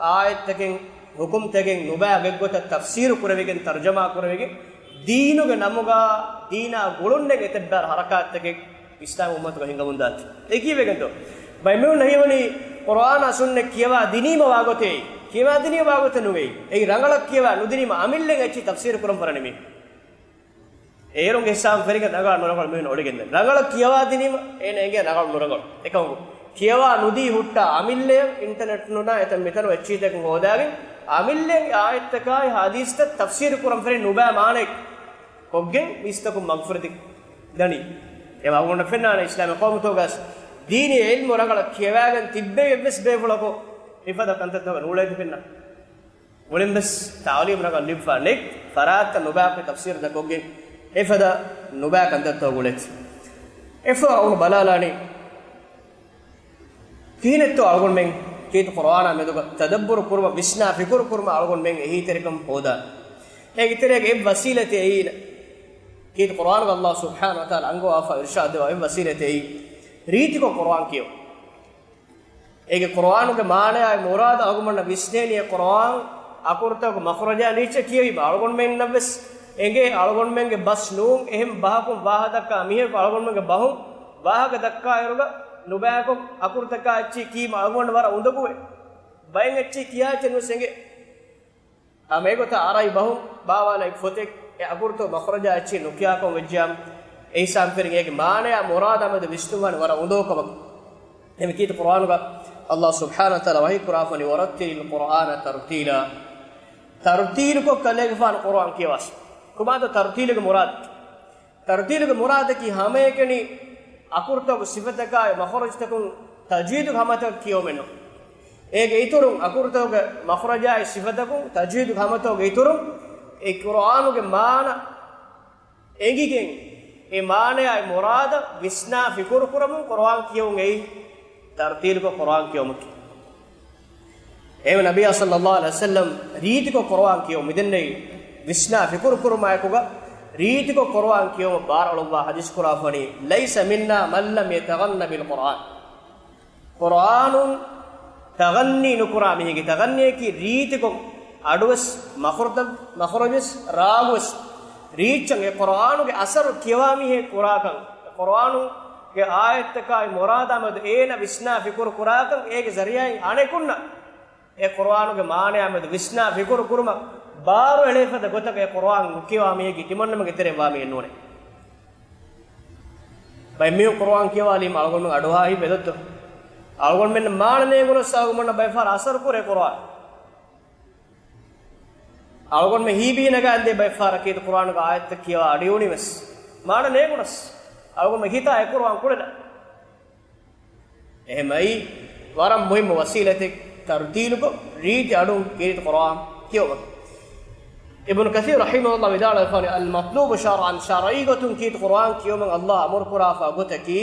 އާޔަތްތަކެއް ޙުކުމްތަކެއް ނުބައި ގޮތްގޮތަށް ތަފްސީރު ކުރެވިގެން، ތަރުޖަމާ ކުރެވިގެން، ދީނުގެ ނަމުގަ ދީނާ ގުޅުންނެއް އެތައްބާރު ޙަރަކާތްތަކެއް އިސްލާމް އުއްމަތުގަ ހިނގަމުންދާތީ. އެ ކީއްވެގެންތޯ؟ ބައެއް މީހުންނަށް ހީވަނީ ޤުރުއާނާ ސުންނަތް ކިޔަވާ ދިނީމަ ވާގޮތޭ. ކިޔަވާ ދިނީމަ ވާގޮތެއް ނުވޭ. އެއީ ރަނގަޅަށް ކިޔަވާ ނުދިނީމަ އަމިއްލައަށް އެއްޗެއް ތަފްސީރު ކުރަން ފަރާނެ މީ. އޭރުން ހިސާބުން ފެނިގެން ރަނގަޅަށް ނުރަނގަޅު މީހުން އޮޅިގެންދެން. ރަނގަޅަށް ކިޔަވާ ދިނީމަ އޭނަ އެނގޭ ރަނގަޅު ނުރަނގަޅު. އެކަމަކު ކިޔަވާ ނުދީ ހުއްޓާ އަމިއްލައަށް އިންޓަރނެޓް ނުނާ އެތަން މިތަނު އެއްޗިހިތަކުން ހޯދާގެން އަމިއްލައަށް އާޔަތްތަކާއި ޙަދީޘްތައް ތަފްސީރު ކުރަން ފެނި ނުބައި މާނައެއް ކޮށްގެން މީސްތަކުން މަގުފުރެދި ދަނީ. އެ ވަގުނަ ފެންނާނެ އިސްލާމީ ޤައުމުތަކުގަސް ދީނީ ޢިލްމު ރަނގަޅަށް ކިޔަވާގެން ތިއްބެވި އެއްވެސް ބޭފުޅަކު މިފަދަ ކަންތައްތަކަށް ނޫޅޭތި ފެންނަ. މުޅިންވެސް ތަޢުލީމް ރަނގަޅަށް ލިބިފަ ނެތް ފަރާތްތައް ނުބައިކޮށް ތަފްސީރުތައް ކޮށްގެން އެފަދަ ނުބައި ކަންތައްތައް ގުޅޭތި. އެފަ އަޅުގަނޑު ބަލާލާނީ ކިހިނެއްތޯ އަޅުގަނޑުމެން ކީރިތި ޤުރުއާނާ މެދުގަ ތަދައްބުރު ކުރުމަށް ވިސްނާ ފިކުރު ކުރުމަށް އަޅުގަނޑުމެން އެހީތެރިކަން ހޯދާ. އޭގެ ތެރޭގަ އެއް ވަސީލަތެއް އެއީ، ކީރިތި ޤުރުއާނުގަ އައްލާހު ސުބްޙާނަހު ވަތަޢާލާ އަންގަވާފަ އިރުޝާދު ދެއްވާ އެއް ވަސީލަތެއް އެއީ، ރީތިކޮށް ޤުރުއާން ކިޔެވުން. އޭގެ ޤުރުއާނުގެ މާނައާއި މުރާދަށް އަޅުގަނޑަށް ވިސްނޭނީ އެ ޤުރުއާން އަކުރުތަކުގެ މަޚްރަޖާ ނީއްޗަށް ކިޔެވީމަ. އަޅުގަނޑުމެންނަށްވެސް އެނގޭ އަޅުގަނޑުމެންގެ ބަސް ނޫން އެހެން ބަހަކުން ވާހަކަ ދައްކާ މީހަކު އަޅުގަނޑުމެންގެ ބަހުން ވާހަކަ ދައްކާއިރުގަ ނުބަޔާކޮށް އަކުރުތަކާ އެއްޗިހި ކީމަ އަޅުގަނޑު ވަރަށް އުނދަގޫވޭ. ބައެއް އެއްޗިހި ކިޔާ އެއްޗެއް ނުވެސް އެނގޭ. ހަމަ އެގޮތަށް އަރަބި ބަހުން ބާވާލައި ފޮތެއް އެ އަކުރުތަކުގެ މަޚްރަޖާ އެއްޗިހި ނުކިޔާކަން ވެއްޖިއްޔާ، އެ ހިސާބު ކުރިން އޭގެ މާނަޔާ މުރާދާ މެދު ވިސްނުން ވާނީ ވަރަށް އުނދަގޫ ކަމަކަށް. އެހެން ކީރިތި ޤުރުއާނުގަ ﷲ ސުބްޙާނަހޫ ވަތަޢާލާ ވަޙީ ކުރާފަނި، وَرَتِّلِ الْقُرْآنَ تَرْتِيلًا. ތަރުތީލުކޮށް ކަލޭގެފާނު ޤުރުއާން ކިޔަވާށި. ކޮބާތޯ ތަރުތީލުގެ މުރާދު؟ ތަރުތީލުގެ މުރާދަކީ ހަމައެކަނި އަކުރުތަކުގެ ސިފަތަކާއި މަޚްރަޖުތަކުން ތަޖްވީދުގެ ހަމަތަކަށް ކިޔެވުމެއްނޫން. އޭގެ އިތުރުން އަކުރުތަކުގެ މަޚްރަޖާއި ސިފަތަކުން ތަޖްވީދުގެ ހަމަތަކުގެ އިތުރުން އެ ޤުރުއާނުގެ މާނަ އެނގިގެން، އެ މާނަޔާއި މުރާދަށް ވިސްނާ ފިކުރު ކުރަމުން ޤުރުއާން ކިޔެވުން އެއީ ތަރުތީލުކޮށް ޤުރުއާން ކިޔެވުމަކީ. އެހެންވެ ނަބިއްޔާ ޞައްލައްލާހު ޢަލައިހި ވަސައްލަމް ރީތިކޮށް ޤުރުއާން ކިޔެވުން މިދެންނެވި ވިސްނާ ފިކުރު ކުރުމާއެކުގަ ރީތިކޮށް ޤުރުއާން ކިޔެވުމަށް ބާރުއަޅުއްވާ ޙަދީޘް ކުރާފަނީ، لَيْسَ مِنَّا مَنْ لَمْ يَتَغَنَّ بِالْقُرْآنِ. ޤުރުއާނުން ތަޣަންނީ ނުކުރާ މީހެއްގެ، ތަޣަންނީއަކީ ރީތިކޮށް އަޑުވެސް، މަޚްރަޖު، މަޚްރަޖުވެސް، ރާގުވެސް ރީއްޗަށް އެ ޤުރުއާނުގެ އަސަރު ކިޔަވާ މީހެއް ކުރާކަން، އެ ޤުރުއާނުގެ އާޔަތްތަކާއި މުރާދާ މެދު އޭނަ ވިސްނާ ފިކުރު ކުރާކަން، އޭގެ ޒަރީޢާއިން އަނެކުންނަށް އެ ޤުރުއާނުގެ މާނަޔާ މެދު ވިސްނާ ފިކުރު ކުރުމަށް ބާރު އެޅޭ ފަދަ ގޮތަކަށް އެ ޤުރުއާން ނުކިޔަވާ މީހެއްގެ ތިމަންނަމެންގެ ތެރެއިން ވާ މީހެއް ނޫނޭ. ބައެއް މީހުން ޤުރުއާން ކިޔަވާލީމަ އަޅުގަނޑު އަޑުއަހާ ހިތް ބެލޮއްތޯ؟ އަޅުގަނޑުމެން މާނަ ނޭނގުނަސް އަޅުގަނޑު ބައެއް ފަހަރަށް އަސަރު ކުރޭ ޤުރުއާން. އަޅުގަނޑުމެން ހީބީ ނަގާންދޭ ބައެއް ފަހަރަށް ކީރިތި ޤުރުއާނުގެ އާޔަތްތައް ކިޔަވާ އަޑުއިވުނީވެސް. މާނަ ނޭނގުނަސް އަޅުގަނޑުމެން ހިތާ އެ ޤުރުއާން ކުޅެލަ. އެހެންމައި ވަރަށް މުހިއްމު ވަސީލަތެއް ތަރުތީލުކޮށް ރީތި އަޑުން ކީރިތި ޤުރުއާން ކިޔަވުމަކީ. އިބްނު ކަޘީރު ރަޙިމަހުﷲ ވިދާޅުވެފާނެ، المطلوب شرعا، ޝަރުޢީ ގޮތުން ކީރިތި ޤުރުއާން ކިޔުމަށް ﷲ އަމުރު ކުރާފާ ގޮތަކީ،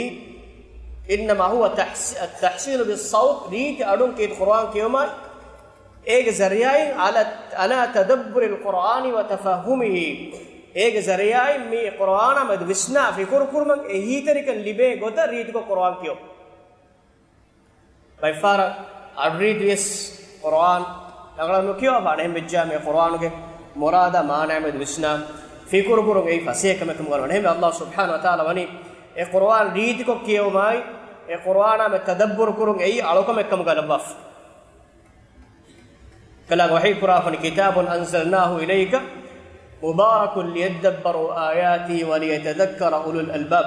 إنما هو تحس-، التحصيل بالصوت، ރީތި އަޑުން ކީރިތި ޤުރުއާން ކިޔުމާއި، އޭގެ ޒަރީޢާއިން على، على تدبر القرآن وتفهمه، އޭގެ ޒަރީޢާއިން މި ޤުރުއާނާ މެދު ވިސްނާ ފިކުރު ކުރުމަށް އެހީތެރިކަން ލިބޭ ގޮތަށް ރީތިކޮށް ޤުރުއާން ކިޔުން. ބައެއްފަހަރަށް އަޑުރީތިވިޔަސް ޤުރުއާން ރަނގަޅަށް ނުކިޔަވާފާނެ. އެހެން ވެއްޖާމަ އެ ޤުރުއާނުގެ މުރާދާ މާނައާ މެދު ވިސްނާ ފިކުރު ކުރުން އެއީ ފަސޭހަ ކަމެއް ކަމުގަ ވަނީ. އެހެންވެ، ﷲ ސުބްޙާނަހޫ ވަތަޢާލާ ވަނީ އެ ޤުރުއާން ރީތިކޮށް ކިޔެވުމާއި، އެ ޤުރުއާނާ މެދު ތަދައްބުރު ކުރުން އެއީ އަޅުކަމެއް ކަމުގަ ލައްވާފަ. ކަލާނގެ ވަޙީ ކުރާފަނި، كتاب أنزلناه إليك مبارك ليدبروا آياته وليتذكر أولو الألباب.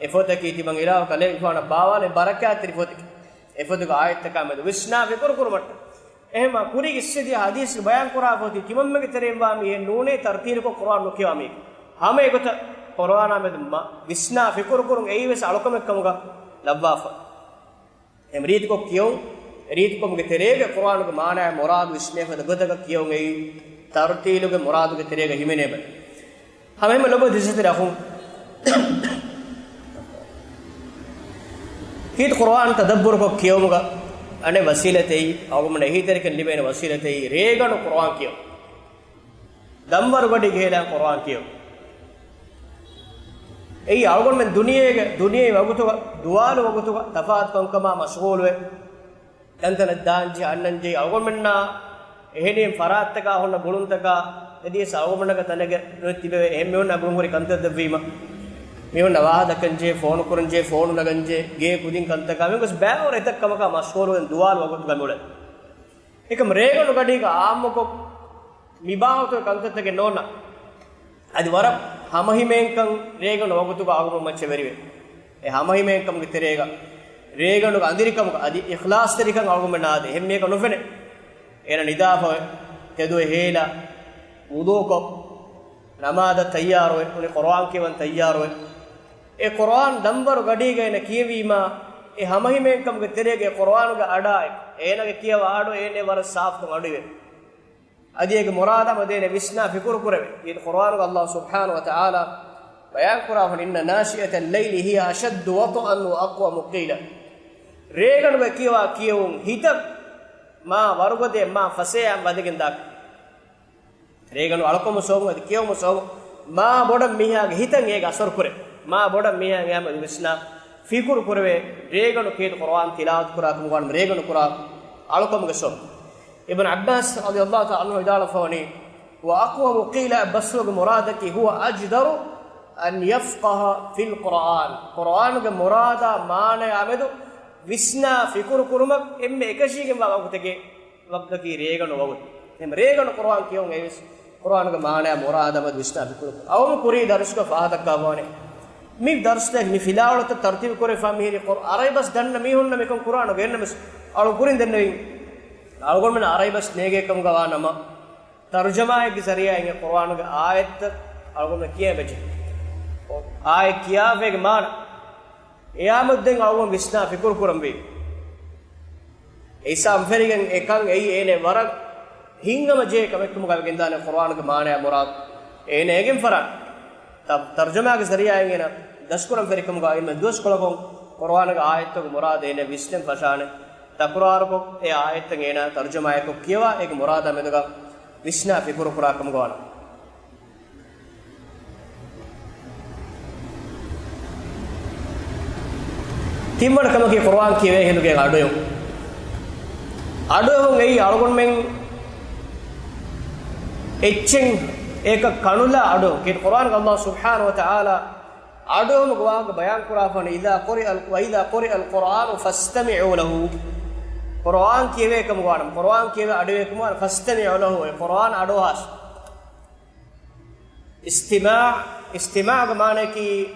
އެ ފޮތަކީ ތިމަން އިލާހު ކަލޭގެފާނަށް ބާވާލެއް ބަރަކާތްތެރި ފޮތެކޭ. އެ ފޮތުގެ އާޔަތްތަކާ މެދު ވިސްނާ ފިކުރު ކުރުމަށްޓަކާ. އެހެންމާ ކުރީގެ އިސްވެދިޔަ ޙަދީޘްގެ ބަޔާން ކުރާ ފޮތީ ތިމަންމެގެ ތެރެއިން ވާ މީހެއް ނޫނޭ ތަރުތީލުކޮށް ޤުރުއާން ނުކިޔަވާ މީހެއް. ހަމަ އެގޮތަށް ޤުރުއާނާ މެދު މަ-، ވިސްނާ ފިކުރު ކުރުން އެއީވެސް އަޅުކަމެއް ކަމުގަ ލައްވާފަ. އެހެން ރީތިކޮށް ކިޔެވުން، ރީތިކަމުގެ ތެރޭގަ ޤުރުއާނުގެ މާނައާ މުރާދު ވިސްނޭ ފަދަ ގޮތަކަށް ކިޔެވުން އެއީ ތަރުތީލުގެ މުރާދުގެ ތެރޭގަ ހިމެނޭ ބައެއް. ހަމަ އެހެންމެ ލޮބުވެތި އިސްވެތި އަޚުން، ކީރިތި ޤުރުއާން ތަދައްބުރުކޮށް ކިޔެވުމުގަ އަނެއް ވަސީލަތެއް، އަޅުގަނޑުމެން އެހީތެރިކަން ލިބޭނެ ވަސީލަތެއް، ރޭގަނޑު ޤުރުއާން ކިޔެވުން. ދަންވަރު ގަޑީގަ ހޭލާ ޤުރުއާން ކިޔެވުން. އެއީ އަޅުގަނޑުމެން ދުނިޔޭގެ، ދުނިޔެވީ ވަގުތުގަ، ދުވާލު ވަގުތުގަ ތަފާތު ކަންކަމާ މަޝްޣޫލުވެ، ކަންތައް ދާންޖެހޭ، އަންނަންޖެހޭ، އަޅުގަނޑުމެންނާ އެހެނިހެން ފަރާތްތަކާ ހުންނަ ގުޅުންތަކާ އެދިޔަސް އަޅުގަނޑުމެންނަކަށް ތަނެއްގެ ނުވެސް ތިބެވޭ. އެހެން މީހުންނާ ގުޅުން ހުރި ކަންތައް ދެއްވީމަ، މީހުންނަށް ވާހަކަ ދައްކަންޖެހޭ، ފޯނު ކުރަންޖެހޭ، ފޯނު ނަގަންޖެހޭ، ގޭ ކުދިން ކަންތަކާ މި ގޮސް ބައިވަރު އެތައް ކަމަކާ މަޝްޣޫލުވެ ދުވާލު ވަގުތުގަ މިއުޅެނީ. އެކަމް ރޭގަނޑު ގަޑީގަ އާއްމުކޮށް މި ބާވަތުގެ ކަންތައްތަކެއް ނޯންނާ. އަދި ވަރަށް ހަމަހިމޭންކަން ރޭގަނޑު ވަގުތުގަ އަޅުގަނޑު މައްޗަށް ވެރިވޭ. އެ ހަމަހިމޭންކަމުގެ ތެރޭގަ ރޭގަނޑުގެ އަނދިރިކަމުގަ އަދި އިޚްލާޞްތެރިކަން އަޅުގަނޑުމެންނާ އާދޭ. އެހެން މީހަކަށް ނުފެނޭ. އޭނަ ނިދާފަވެ، ތެދުވެ ހޭލާ، ވުޟޫކޮށް، ނަމާދަށް ތައްޔާރުވެ، އުނި ޤުރުއާން ކިޔަވަން ތައްޔާރުވެ. އެ ޤުރުއާން ދަންވަރު ގަޑީގަ އޭނަ ކިޔެވީމާ، އެ ހަމަހިމޭންކަމުގެ ތެރޭގަ އެ ޤުރުއާނުގެ އަޑާއެކު، އޭނާގެ ކިޔަވާ އަޑު އޭނަ ވަރަށް ސާފުކޮށް އަޑުއިވޭ. އަދި އޭގެ މުރާދާ މެދު އޭނަ ވިސްނާ ފިކުރު ކުރެވޭ. އީދު ޤުރުއާނުގަ ﷲ ސުބްޙާނަހޫ ވަތަޢާލާ ބަޔާން ކުރާފަ، إن ناشئة الليل هي أشد وطئا وأقوم قيلا. ރޭގަނޑުގަ ކިޔަވާ ކިޔެވުން ހިތަށް މާ ވަރުގަދައެއް މާ ފަސޭހައިން ވަދެގެން ދާކަށް. ރޭގަނޑު އަޅުކަމު ސޯބު އަދި ކިޔެވުމު ސޯބު މާ ބޮޑަށް މީހާގެ ހިތަށް އޭގެ އަސަރު ކުރޭ. މާ ބޮޑަށް މީހާ އެއާމެދު ވިސްނާ ފިކުރު ކުރެވޭ، ރޭގަނޑު ކޭތަ ޤުރުއާން ތިލާވަތު ކުރާ ކަމުގަ ވާނަމަ، ރޭގަނޑު ކުރާ އަޅުކަމުގެ ސަބަބު. އިބްނު ޢައްބާސް ރަޟިޔަﷲ ތަޢާލާ ޢަންހު ވިދާޅުވެފަ ވަނީ، "وأقوم قيل" ބަސްފުޅުގެ މުރާދަކީ، "هو أجدر أن يفقه في القرآن." ޤުރުއާނުގެ މުރާދާ މާނަޔާ މެދު ވިސްނާ ފިކުރު ކުރުމަށް އެންމެ އެކަށީގެންވާ ވަގުތެކޭ. ވަގުތަކީ ރޭގަނޑު ވަގުތު. އެހެން ރޭގަނޑު ޤުރުއާން ކިޔެވުން އެވެސް، ޤުރުއާނުގެ މާނަޔާ މުރާދާ މެދު ވިސްނާ ފިކުރު ކުރުން. އަޅުގަނޑު ކުރީ ދަރުސުގަ ފާހަގަ ދައްކާފަވަނީ، މި ދަރުސް ދެން މި ފިލާވަޅުތައް ތަރުތީބު ކުރެވިފަ މިހިރީ ޤުރް-، ޢަރަބި ބަސް ދަންނަ މީހުންނަށް މިކަން ކުރާނަ ގެންނަމެސް، އަޅު ކުރިން ދެންނެވިން. އަޅުގަނޑުމެން ޢަރަބި ބަސް ނޭގޭ ކަމުގަ ވާނަމަ، ތަރުޖަމާއެއްގެ ޒަރީޢާއިން އެ ޤުރުއާނުގެ އާޔަތްތައް އަޅުގަނޑުމެން ކިޔަން އެބަޖެހޭ. އާޔަތް ކިޔާފައިގެ މާނަ އެޔާމެދު ދެން އަޅުގަނޑު ވިސްނާ ފިކުރު ކުރަންވީ. އެއް ސާމްފެރިގެން އެކަން އެއީ އޭނަ ވަރަށް ހިތްހަމަޖެހޭ ކަމެއްކަމުގަ ވެގެންދާނެ ޤުރުއާނުގެ މާނަޔާ މުރާދު އޭނަ އެނގެން ފަރާން. ތަ-، ތަރުޖަމާގެ ޒަރީޢާއިން އޭނަ ދަސްކުރަން ފެރިކަމުގަ އެންމެ ދުވަސްކޮޅަކުން ޤުރުއާނުގެ އާޔަތްތަކުގެ މުރާދު އޭނަ ވިސްނެން ފަށާނެ. ތަކުރާރުކޮށް އެ އާޔަތްތައް އޭނަ ތަރުޖަމާއެއްކޮށް ކިޔަވާ އޭގެ މުރާދާ މެދުގަ ވިސްނާ ފިކުރު ކުރާ ކަމުގަ ވާނަ. ތިންވަނަ ކަމަކީ ޤުރުއާން ކިޔެވޭ ހިނދުގެ އަޑުއެހުން. އަޑުއެހުން އެއީ އަޅުގަނޑުމެން އެއްޗެއް އޭކަ ކަނުލާ އަޑުއެހުން. ކީރިތި ޤުރުއާންގަ ﷲ ސުބްޙާނަހޫ ވަތަޢާލާ އަޑުއެހުމުގެ ވާހަކަ ބަޔާން ކުރާފަން، "إذا قرئ ال-، وإذا قرئ القرآن فاستمعوا له." ޤުރުއާން ކިޔެވޭ ކަމުގަ ވާނަމަ، ޤުރުއާން ކިޔެވޭ އަޑުއެހޭ ކަމުގަ ވާނަމަ، "فاستمعوا له." އެ ޤުރުއާން އަޑުއަހާށި. އިސްތިމާޢު، އިސްތިމާޢުގެ މާނައަކީ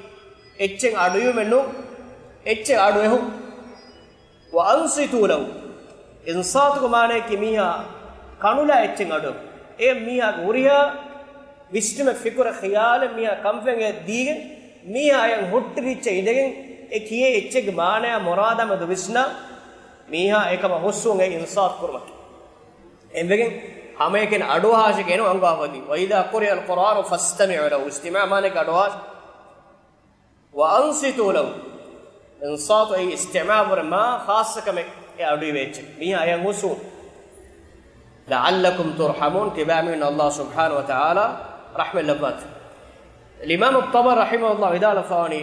އެއްޗެއް އަޑުއިވުމެއް ނޫން، އެއްޗެއް އަޑު އެހުން. "وأنصتوا له." އިންޞާތުގެ މާނައަކީ މީހާ ކަނުލާ އެއްޗެއް އަޑު އެހުން. އެ މީހާގެ ހުރިހާ ވިސްނުމެއް، ފިކުރެއް، ޚިޔާލެއް މީހާ ކަންފަތް ދީގެން، މީހާ އެޔަށް ހުއްޓި ރީއްޗަށް އިނދެގެން، އެ ކިޔޭ އެއްޗެއްގެ މާނަޔާ މުރާދާ މެދު ވިސްނާ މީހާ އެކަމަށް ހުސްވުން އެ އިންޞާތު ކުރުމަކީ. އެންވެގެން ހަމައެކަނި އަޑުއަހާށޭ އޭނަ އަންގާފަދީ. "وإذا قرئ القرآن فاستمعوا له." އިސްތިމާޢު މާނައަކީ އަޑުއަހާށޭ. "وأنصتوا له." އިންޞާތު އެއީ އިސްތިމާޢު ވުރެ މާ ޚާއްޞަ ކަމެއް އެ އަޑުއިވޭ އެއްޗެއް. މީހާ އެޔަށް ހުސްވުން. "لعلكم ترحمون." ތިބާމީހުން ﷲ ސުބްޙާނަހޫ ވަތަޢާލާ ރަޙްމަތް ލައްވާތި. އިމާމު ޠަބަރީ ރަޙިމަހުﷲ ވިދާޅުވެފަވަނީ،